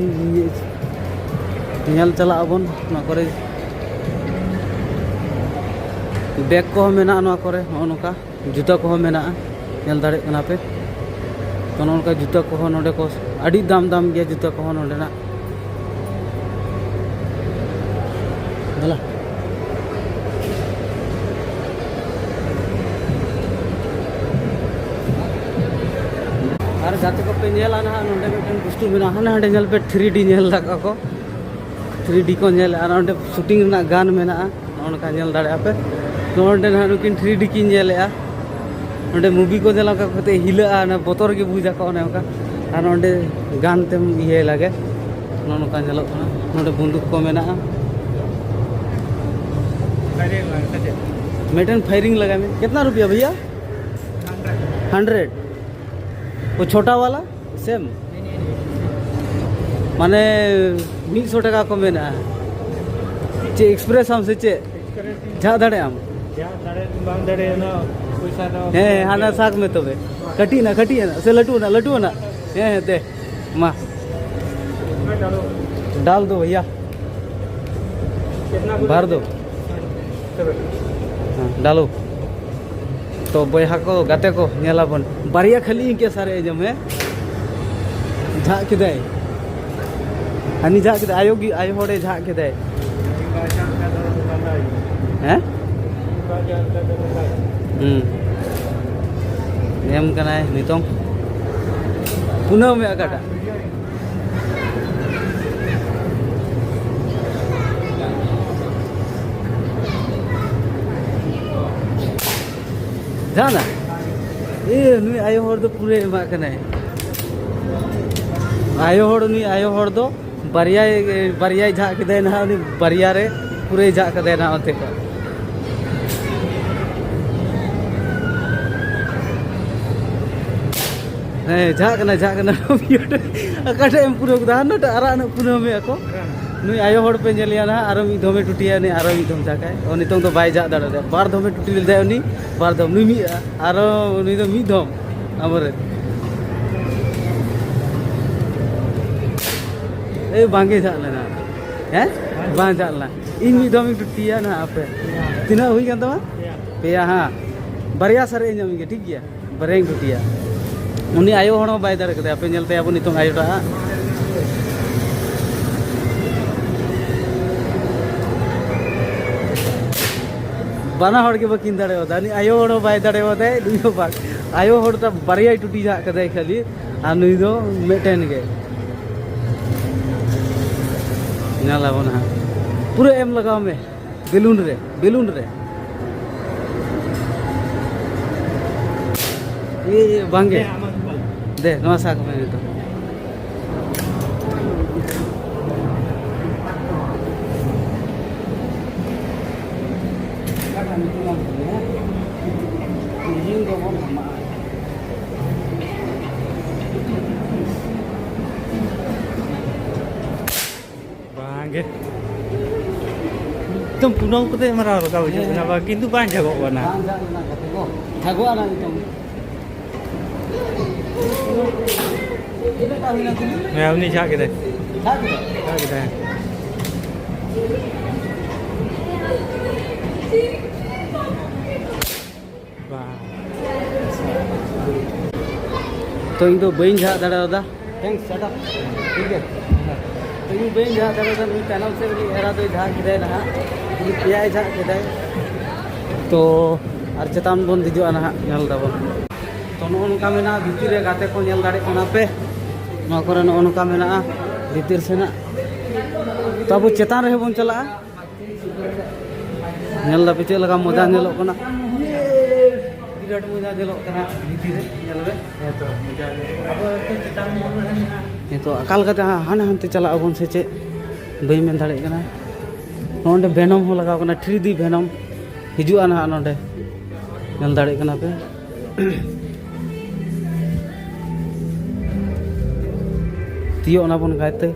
ᱧᱮᱞ ᱪᱟᱞᱟᱜ ᱟᱵᱚᱱ᱾ ᱱᱚᱣᱟ ᱠᱚᱨᱮ ᱵᱮᱜᱽ ᱠᱚᱦᱚᱸ ᱢᱮᱱᱟᱜᱼᱟ, ᱱᱚᱣᱟ ᱠᱚᱨᱮ ᱱᱚᱜᱼᱚ ᱱᱚᱝᱠᱟ ᱡᱩᱛᱟᱹ ᱠᱚᱦᱚᱸ ᱢᱮᱱᱟᱜᱼᱟ, ᱧᱮᱞ ᱫᱟᱲᱮᱭᱟᱜ ᱠᱟᱱᱟ ᱯᱮ᱾ ᱛᱚ ᱱᱚᱜᱼᱚ ᱱᱚᱝᱠᱟ ᱡᱩᱛᱟᱹ ᱠᱚᱦᱚᱸ ᱱᱚᱰᱮ ᱠᱚ ᱟᱹᱰᱤ ᱫᱟᱢ ᱫᱟᱢ ᱜᱮᱭᱟ ᱡᱩᱛᱟᱹ ᱠᱚᱦᱚᱸ ᱱᱚᱰᱮᱱᱟᱜ᱾ ᱫᱮᱞᱟ᱾ ᱟᱨ ᱜᱟᱛᱮ ᱠᱚᱯᱮ ᱧᱮᱞᱟ ᱱᱟᱦᱟᱜ, ᱱᱚᱰᱮ ᱢᱤᱫᱴᱮᱱ ᱵᱚᱥᱛᱩ ᱢᱮᱱᱟᱜᱼᱟ, ᱦᱟᱱᱮ ᱦᱟᱸᱰᱮ ᱧᱮᱞ ᱯᱮ, ᱛᱷᱨᱤ ᱰᱤ ᱧᱮᱞ ᱫᱟᱠᱚ ᱠᱚ, ᱛᱷᱨᱤ ᱰᱤ ᱠᱚ ᱧᱮᱞᱮᱫᱼᱟ᱾ ᱟᱨ ᱚᱸᱰᱮ ᱥᱩᱴᱤᱝ ᱨᱮᱱᱟᱜ ᱜᱟᱱ ᱢᱮᱱᱟᱜᱼᱟ, ᱱᱚᱜᱼᱚ ᱱᱚᱝᱠᱟ ᱧᱮᱞ ᱫᱟᱲᱮᱭᱟᱜᱼᱟ ᱯᱮ᱾ ᱱᱚᱜᱼᱚ ᱱᱚᱸᱰᱮ ᱱᱟᱦᱟᱜ ᱱᱩᱠᱤᱱ ᱛᱷᱨᱤ ᱰᱤ ᱠᱤᱱ ᱧᱮᱞᱮᱫᱼᱟ, ᱚᱸᱰᱮ ᱢᱩᱵᱷᱤ ᱠᱚ ᱧᱮᱞ ᱚᱱᱠᱟ ᱠᱟᱛᱮ ᱦᱤᱞᱟᱹᱜᱼᱟ, ᱚᱱᱟ ᱵᱚᱛᱚᱨ ᱜᱮ ᱵᱩᱡᱟᱠᱚ ᱚᱱᱮ ᱚᱱᱠᱟ᱾ ᱟᱨ ᱚᱸᱰᱮ ᱜᱟᱱ ᱛᱮᱢ ᱤᱭᱟᱹᱭ ᱞᱟᱜᱮ, ᱱᱚᱜᱼᱚ ᱱᱚᱝᱠᱟ ᱧᱮᱞᱚᱜ ᱠᱟᱱᱟ᱾ ᱱᱚᱸᱰᱮ ᱵᱚᱱᱫᱩᱠ ᱠᱚ ᱢᱮᱱᱟᱜᱼᱟ᱾ ᱢᱤᱫᱴᱮᱱ ᱯᱷᱟᱭᱨᱤᱝ ᱞᱟᱜᱟᱭ ᱢᱮ᱾ ᱠᱤᱛᱱᱟ ᱨᱩᱯᱤᱭᱟ ᱵᱷᱟᱭᱭᱟ? ᱦᱟᱱᱰᱨᱮᱰ᱾ ᱳ ᱪᱷᱳᱴᱟ ᱣᱟᱞᱟ? ᱥᱮᱢ? ᱢᱟᱱᱮ ᱢᱤᱫ ᱥᱚ ᱴᱟᱠᱟ ᱠᱚ ᱢᱮᱱᱟᱜᱼᱟ᱾ ᱪᱮᱫ ᱮᱠᱥᱯᱨᱮᱥ ᱟᱢ ᱥᱮ ᱪᱮᱫ? ᱡᱷᱟᱜ ᱫᱟᱲᱮᱭᱟᱜ ᱟᱢ? ᱡᱷᱟᱜ ᱫᱟᱲᱮ ᱵᱟᱝ ᱫᱟᱲᱮ, ᱚᱱᱟ ᱯᱚᱭᱥᱟ ᱫᱚ ᱦᱮᱸ, ᱦᱮᱸ, ᱦᱟᱱᱟ ᱥᱟᱠ ᱢᱮ ᱛᱚᱵᱮ᱾ ᱠᱟᱹᱴᱤᱡ ᱱᱟ, ᱠᱟᱹᱴᱤᱡ ᱱᱟ, ᱥᱮ ᱞᱟᱹᱴᱩ ᱱᱟ, ᱞᱟᱹᱴᱩ ᱱᱟ? ᱦᱮᱸ, ᱦᱮᱸ, ᱫᱮ, ᱢᱟ᱾ ᱰᱟᱞ ᱫᱚ ᱵᱷᱟᱭᱭᱟ᱾ ᱵᱷᱟᱨ ᱫᱚ᱾ ᱦᱮᱸ, ᱰᱟᱞᱳ᱾ ᱛᱚ ᱵᱚᱭᱦᱟ ᱠᱚ, ᱜᱟᱛᱮ ᱠᱚ, ᱧᱮᱞᱟᱵᱚᱱ᱾ ᱵᱟᱨᱭᱟ ᱠᱷᱟᱹᱞᱤ ᱤᱱᱠᱟᱹ ᱥᱟᱨᱮᱡ ᱮ ᱡᱚᱢ, ᱦᱮᱸ? ᱡᱷᱟᱜ ᱠᱮᱫᱟᱭ᱾ ᱦᱟᱹᱱᱤ ᱡᱷᱟᱜ ᱠᱮᱫᱟᱭ, ᱟᱭᱳ ᱜᱮ, ᱟᱭᱳ ᱦᱚᱲᱮ ᱡᱷᱟᱜ ᱠᱮᱫᱟᱭ᱾ ᱦᱮᱸ? ᱦᱩᱸ᱾ ᱮᱢ ᱠᱟᱱᱟᱭ ᱱᱤᱛᱚᱝ᱾ ᱠᱩᱱᱟᱹᱣ ᱢᱮ ᱚᱠᱟᱴᱟᱜ? ᱡᱟᱦᱟᱱᱟᱜ? ᱮ, ᱱᱩᱭ ᱟᱭᱳ ᱦᱚᱲ ᱫᱚ ᱯᱩᱨᱟᱹ ᱮᱢᱟᱜ ᱠᱟᱱᱟᱭ᱾ ᱟᱭᱳ ᱦᱚᱲ, ᱱᱩᱭ ᱟᱭᱳ ᱦᱚᱲ ᱫᱚ ᱵᱟᱨᱭᱟᱭ, ᱵᱟᱨᱭᱟᱭ ᱡᱷᱟᱜ ᱠᱮᱫᱟᱭ ᱱᱟᱦᱟᱜ, ᱩᱱᱤ ᱵᱟᱨᱭᱟ ᱨᱮ᱾ ᱯᱩᱨᱟᱹᱭ ᱡᱷᱟᱜ ᱠᱟᱫᱟᱭ ᱱᱟ ᱚᱱᱛᱮ ᱠᱷᱚᱱ᱾ ᱦᱮᱸ, ᱡᱷᱟᱜ ᱠᱟᱱᱟ, ᱡᱷᱟᱜ ᱠᱟᱱᱟ᱾ ᱚᱠᱟᱴᱷᱮᱱ ᱮᱢ ᱯᱩᱨᱟᱹᱣ ᱠᱮᱫᱟ? ᱦᱟᱱᱟᱴᱟᱜ ᱟᱨᱟᱜ ᱧᱚᱜ ᱯᱩᱨᱟᱹᱣ ᱢᱮ ᱟᱠᱚ᱾ ᱱᱩᱭ ᱟᱭᱳ ᱦᱚᱲ ᱯᱮ ᱧᱮᱞᱮᱭᱟ ᱱᱟᱦᱟᱜ, ᱟᱨᱚ ᱢᱤᱫ ᱫᱷᱚᱢᱮ ᱴᱩᱴᱤᱭᱟ, ᱩᱱᱤ ᱟᱨᱚ ᱢᱤᱫ ᱫᱷᱚᱢ ᱡᱷᱟᱜᱟᱭ᱾ ᱚ, ᱱᱤᱛᱚᱝ ᱫᱚ ᱵᱟᱭ ᱡᱷᱟᱜ ᱫᱟᱲᱮᱭᱟᱫᱟ᱾ ᱵᱟᱨ ᱫᱷᱚᱢᱮ ᱴᱩᱴᱤ ᱞᱮᱫᱟᱭ ᱩᱱᱤ, ᱵᱟᱨ ᱫᱷᱚᱢ᱾ ᱱᱩᱭ ᱢᱤᱫ, ᱟᱨᱚ ᱱᱩᱭ ᱫᱚ ᱢᱤᱫ ᱫᱷᱚᱢ᱾ ᱟᱵᱚᱨᱮᱱ᱾ ᱮᱭ, ᱵᱟᱝᱜᱮ ᱡᱷᱟᱜ ᱞᱮᱱᱟ᱾ ᱦᱮᱸ? ᱵᱟᱝ ᱡᱷᱟᱜ ᱞᱮᱱᱟ᱾ ᱤᱧ ᱢᱤᱫ ᱫᱷᱚᱢ ᱤᱧ ᱴᱩᱴᱤᱭᱟ ᱱᱟᱦᱟᱜ ᱟᱯᱮ᱾ ᱛᱤᱱᱟᱹᱜ ᱦᱩᱭ ᱠᱟᱱ ᱛᱟᱢᱟ? ᱯᱮᱭᱟ, ᱦᱟᱸ᱾ ᱵᱟᱨᱭᱟ ᱥᱟᱨᱮᱡ ᱤᱧ ᱮᱢ ᱜᱮ, ᱴᱷᱤᱠ ᱜᱮᱭᱟ? ᱵᱟᱨᱭᱟᱧ ᱴᱩᱴᱤᱭᱟ᱾ ᱩᱱᱤ ᱟᱭᱳ ᱦᱚᱲ ᱦᱚᱸ ᱵᱟᱭ ᱫᱟᱲᱮ ᱠᱟᱫᱟ᱾ ᱟᱯᱮ ᱧᱮᱞ ᱛᱟᱭᱟ ᱵᱚᱱ ᱱᱤᱛᱚᱝ ᱟᱭᱳᱴᱟᱜ ᱦᱟᱸᱜ᱾ ᱵᱟᱱᱟ ᱦᱚᱲ ᱜᱮ ᱵᱟᱹᱠᱤᱱ ᱫᱟᱲᱮᱭᱟᱫᱟ᱾ ᱩᱱᱤ ᱟᱭᱳ ᱦᱚᱲ ᱦᱚᱸ ᱵᱟᱭ ᱫᱟᱲᱮᱭᱟᱫᱟᱭ, ᱱᱩᱭ ᱦᱚᱸ ᱵᱟᱝ᱾ ᱟᱭᱳ ᱦᱚᱲ ᱫᱚ ᱵᱟᱨᱭᱟᱭ ᱴᱩᱴᱤ ᱡᱷᱟᱜ ᱠᱟᱫᱟᱭ ᱠᱷᱟᱹᱞᱤ, ᱟᱨ ᱱᱩᱭ ᱫᱚ ᱢᱤᱫᱴᱮᱱ ᱜᱮ᱾ ᱧᱮᱞ ᱟᱵᱚᱱ ᱦᱟᱸᱜ᱾ ᱯᱩᱨᱟᱹ ᱮᱢ ᱞᱟᱜᱟᱣ ᱢᱮ᱾ ᱵᱮᱞᱩᱱ ᱨᱮ, ᱵᱮᱞᱩᱱ ᱨᱮ᱾ ᱤᱭᱟᱹ, ᱤᱭᱟᱹ, ᱵᱟᱝᱜᱮ᱾ ᱫᱮ, ᱱᱚᱣᱟ ᱥᱟᱵ ᱢᱮ ᱱᱤᱛᱚᱜ᱾ ᱵᱟᱝᱜᱮ᱾ ᱮᱠᱫᱚᱢ ᱯᱩᱱᱟᱹᱣ ᱠᱟᱛᱮ ᱢᱟᱨᱟᱣ ᱨᱟᱠᱟᱵ ᱦᱤᱡᱩᱜ ᱠᱟᱱᱟ, ᱵᱟᱝ, ᱠᱤᱱᱛᱩ ᱵᱟᱝ ᱡᱷᱟᱜᱚᱜ ᱠᱟᱱᱟ᱾ ᱵᱟᱝ ᱡᱷᱟᱜ ᱞᱮᱱᱟ ᱜᱟᱛᱮ ᱠᱚ᱾ ᱡᱷᱟᱜᱚᱜᱼᱟ ᱱᱟᱜ ᱱᱤᱛᱚᱝ᱾ ᱛᱤᱱᱟᱹᱜ ᱴᱟ ᱦᱩᱭᱱᱟ ᱛᱤᱱᱟᱹᱜ? ᱦᱮᱸ, ᱩᱱᱤ ᱡᱷᱟᱜ ᱠᱮᱫᱟᱭ᱾ ᱡᱷᱟᱜ ᱠᱮᱫᱟᱭ? ᱡᱷᱟᱜ ᱠᱮᱫᱟᱭ᱾ ᱵᱟᱝ᱾ ᱛᱚ, ᱤᱧ ᱫᱚ ᱵᱟᱹᱧ ᱡᱷᱟᱜ ᱫᱟᱲᱮᱭᱟᱫᱟ᱾ Thanks, shut up. ᱴᱷᱤᱠ ᱜᱮᱭᱟ᱾ ᱛᱚ, ᱤᱧ ᱵᱟᱹᱧ ᱡᱷᱟᱜ ᱫᱟᱲᱮᱭᱟᱫᱟ, ᱱᱩᱭ ᱛᱟᱭᱱᱚᱢ ᱥᱮᱫ ᱨᱤᱱᱤᱡ ᱮᱨᱟ ᱫᱚᱭ ᱡᱷᱟᱜ ᱠᱮᱫᱟᱭ ᱱᱟᱦᱟᱜ᱾ ᱩᱱᱤ ᱯᱮᱭᱟᱭ ᱡᱷᱟᱜ ᱠᱮᱫᱟᱭ᱾ ᱛᱚ, ᱟᱨ ᱪᱮᱛᱟᱱ ᱵᱚᱱ ᱫᱮᱡᱚᱜᱼᱟ ᱱᱟᱦᱟᱜ, ᱧᱮᱞ ᱫᱟᱵᱚᱱ᱾ ᱛᱚ, ᱱᱚᱜᱼᱚ ᱱᱚᱝᱠᱟ ᱢᱮᱱᱟᱜᱼᱟ, ᱵᱷᱤᱛᱤᱨ ᱨᱮ ᱜᱟᱛᱮ ᱠᱚ ᱧᱮᱞ ᱫᱟᱲᱮᱭᱟᱜ ᱠᱟᱱᱟ ᱯᱮ᱾ ᱱᱚᱣᱟ ᱠᱚᱨᱮ ᱱᱚᱜᱼᱚ ᱱᱚᱝᱠᱟ ᱢᱮᱱᱟᱜᱼᱟ, ᱵᱷᱤᱛᱤᱨ ᱥᱮᱱᱟᱜ᱾ ᱛᱚ, ᱟᱵᱚ ᱪᱮᱛᱟᱱ ᱨᱮᱦᱚᱸ ᱵᱚᱱ ᱪᱟᱞᱟᱜᱼᱟ᱾ ᱧᱮᱞ ᱫᱟᱯᱮ ᱪᱮᱫ ᱞᱮᱠᱟ ᱢᱚᱡᱟ ᱧᱮᱞᱚᱜ ᱠᱟᱱᱟ? ᱵᱤᱨᱟᱴ ᱢᱚᱡᱟ ᱧᱮᱞᱚᱜ ᱠᱟᱱᱟ ᱵᱷᱤᱛᱤᱨ ᱨᱮ, ᱧᱮᱞ ᱵᱮᱱ᱾ ᱦᱮᱸ ᱛᱚ, ᱢᱚᱡᱟ ᱧᱮᱞᱚᱜ ᱠᱟᱱᱟ᱾ ᱟᱵᱚ ᱮᱠᱴᱩ ᱪᱮᱛᱟᱱ ᱧᱮᱞ ᱞᱮᱠᱷᱟᱱ ᱦᱟᱸᱜ ᱱᱤᱛᱚᱜ ᱚᱠᱟ ᱞᱮᱠᱟᱛᱮ ᱦᱟᱸᱜ ᱦᱟᱱᱮ ᱦᱟᱱᱛᱮ ᱪᱟᱞᱟᱜ ᱟᱵᱚᱱ ᱥᱮ ᱪᱮᱫ, ᱵᱟᱹᱧ ᱢᱮᱱ ᱫᱟᱲᱮᱭᱟᱜ ᱠᱟᱱᱟ᱾ ᱱᱚᱰᱮ ᱵᱷᱮᱱᱚᱢ ᱦᱚᱸ ᱞᱟᱜᱟᱣ ᱠᱟᱱᱟ, ᱛᱷᱨᱤ ᱰᱤ ᱵᱷᱮᱱᱚᱢ ᱦᱤᱡᱩᱜᱼᱟ ᱱᱟᱦᱟᱜ ᱱᱚᱰᱮ, ᱧᱮᱞ ᱫᱟᱲᱮᱭᱟᱜ ᱠᱟᱱᱟ ᱯᱮ᱾ ᱛᱤᱭᱳᱜ ᱚᱱᱟ ᱵᱚᱱ ᱜᱟᱭᱛᱮ᱾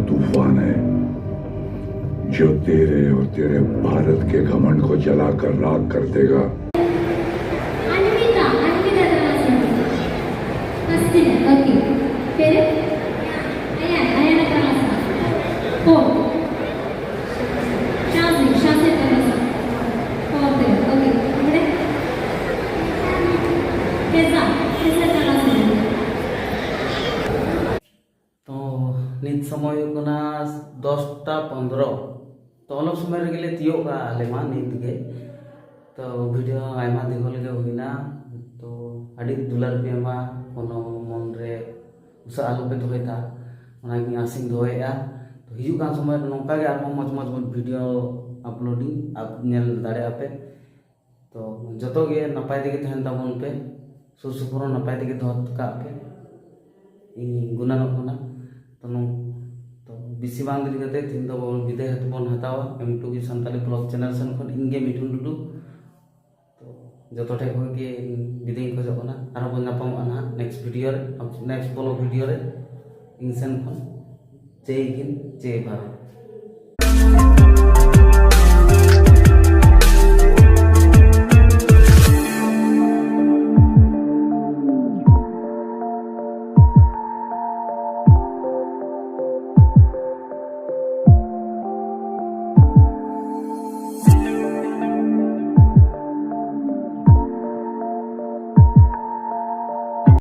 तूफान है जो तेरे और तेरे भारत के घमंड को जलाकर राख कर देगा। अन्विता, अन्विता तरह से। हंसती है, ओके। फिर? अयान, अयान तरह से। हो। शाजी, शाजी तरह से। हो, फिर, ओके। हमने? कैसा? कैसा तरह से? ᱛᱚ ᱱᱤᱛ ᱥᱚᱢᱚᱭ ᱦᱩᱭᱩᱜ ᱠᱟᱱᱟ ᱫᱚᱥᱴᱟ ᱯᱚᱱᱫᱽᱨᱚ᱾ ᱛᱚ ᱚᱞᱚᱜ ᱥᱚᱢᱚᱭ ᱨᱮᱜᱮ ᱞᱮ ᱛᱤᱭᱳᱜ ᱠᱟᱜᱼᱟ ᱟᱞᱮ ᱢᱟ ᱱᱤᱛ ᱜᱮ᱾ ᱛᱚ ᱵᱷᱤᱰᱤᱭᱳ ᱟᱭᱢᱟ ᱫᱤᱜᱷᱚᱞ ᱜᱮ ᱦᱩᱭᱱᱟ᱾ ᱛᱚ ᱟᱹᱰᱤ ᱫᱩᱞᱟᱹᱲ ᱯᱮ ᱮᱢᱟ, ᱠᱳᱱᱳ ᱢᱚᱱ ᱨᱮ ᱩᱥᱟᱹ ᱟᱞᱚ ᱯᱮ ᱫᱚᱦᱚᱭ ᱛᱟ, ᱚᱱᱟᱜᱮ ᱟᱥᱤᱧ ᱫᱚᱦᱚᱭᱮᱫᱼᱟ᱾ ᱛᱚ ᱦᱤᱡᱩᱜ ᱠᱟᱱ ᱥᱚᱢᱚᱭ ᱨᱮ ᱱᱚᱝᱠᱟ ᱜᱮ ᱟᱨᱦᱚᱸ ᱢᱚᱡᱽ ᱢᱚᱡᱽ ᱵᱷᱤᱰᱤᱭᱳ ᱟᱯᱞᱳᱰᱤᱧ, ᱟᱯ ᱧᱮᱞ ᱫᱟᱲᱮᱭᱟᱜᱼᱟ ᱯᱮ᱾ ᱛᱚ ᱡᱚᱛᱚ ᱜᱮ ᱱᱟᱯᱟᱭ ᱛᱮᱜᱮ ᱛᱟᱦᱮᱱ ᱛᱟᱵᱚᱱ ᱯᱮ, ᱥᱩᱨ ᱥᱩᱯᱩᱨ ᱦᱚᱸ ᱱᱟᱯᱟᱭ ᱛᱮᱜᱮ ᱫᱚᱦᱚ ᱠᱟᱜ ᱯᱮ᱾ ᱤᱧ ᱜᱩᱱᱟᱹᱱᱚᱜ ᱠᱟᱱᱟ᱾ ᱛᱚ ᱱᱚᱝ-, ᱛᱚ ᱵᱮᱥᱤ ᱵᱟᱝ ᱫᱮᱨᱤ ᱠᱟᱛᱮ ᱛᱮᱦᱮᱧ ᱫᱚ ᱵᱤᱫᱟᱹᱭ ᱦᱟᱛᱟᱣ ᱵᱚᱱ ᱦᱟᱛᱟᱣᱟ᱾ ᱮᱢ ᱴᱩ ᱜᱮ ᱥᱟᱱᱛᱟᱞᱤ ᱵᱞᱚᱜ ᱪᱮᱱᱮᱞ ᱥᱮᱱ ᱠᱷᱚᱱ ᱤᱧ ᱜᱮ ᱢᱤᱴᱷᱩᱱ ᱴᱩᱰᱩ᱾ ᱛᱚ ᱡᱚᱛᱚ ᱴᱷᱮᱱ ᱠᱷᱚᱱ ᱜᱮ ᱵᱤᱫᱟᱹᱭ ᱤᱧ ᱠᱷᱚᱡᱚᱜ ᱠᱟᱱᱟ᱾ ᱟᱨᱦᱚᱸ ᱵᱚᱱ ᱧᱟᱯᱟᱢᱚᱜᱼᱟ ᱱᱟᱦᱟᱜ ᱱᱮᱠᱥᱴ ᱵᱷᱤᱰᱤᱭᱳ ᱨᱮ, ᱱᱮᱠᱥᱴ ᱵᱞᱚᱜ ᱵᱷᱤᱰᱤᱭᱳ ᱨᱮ᱾ ᱤᱧ ᱥᱮᱱ ᱠᱷᱚᱱ ᱡᱮᱭ ᱦᱤᱱᱫ, ᱡᱮᱭ ᱵᱷᱟᱨᱚᱛ᱾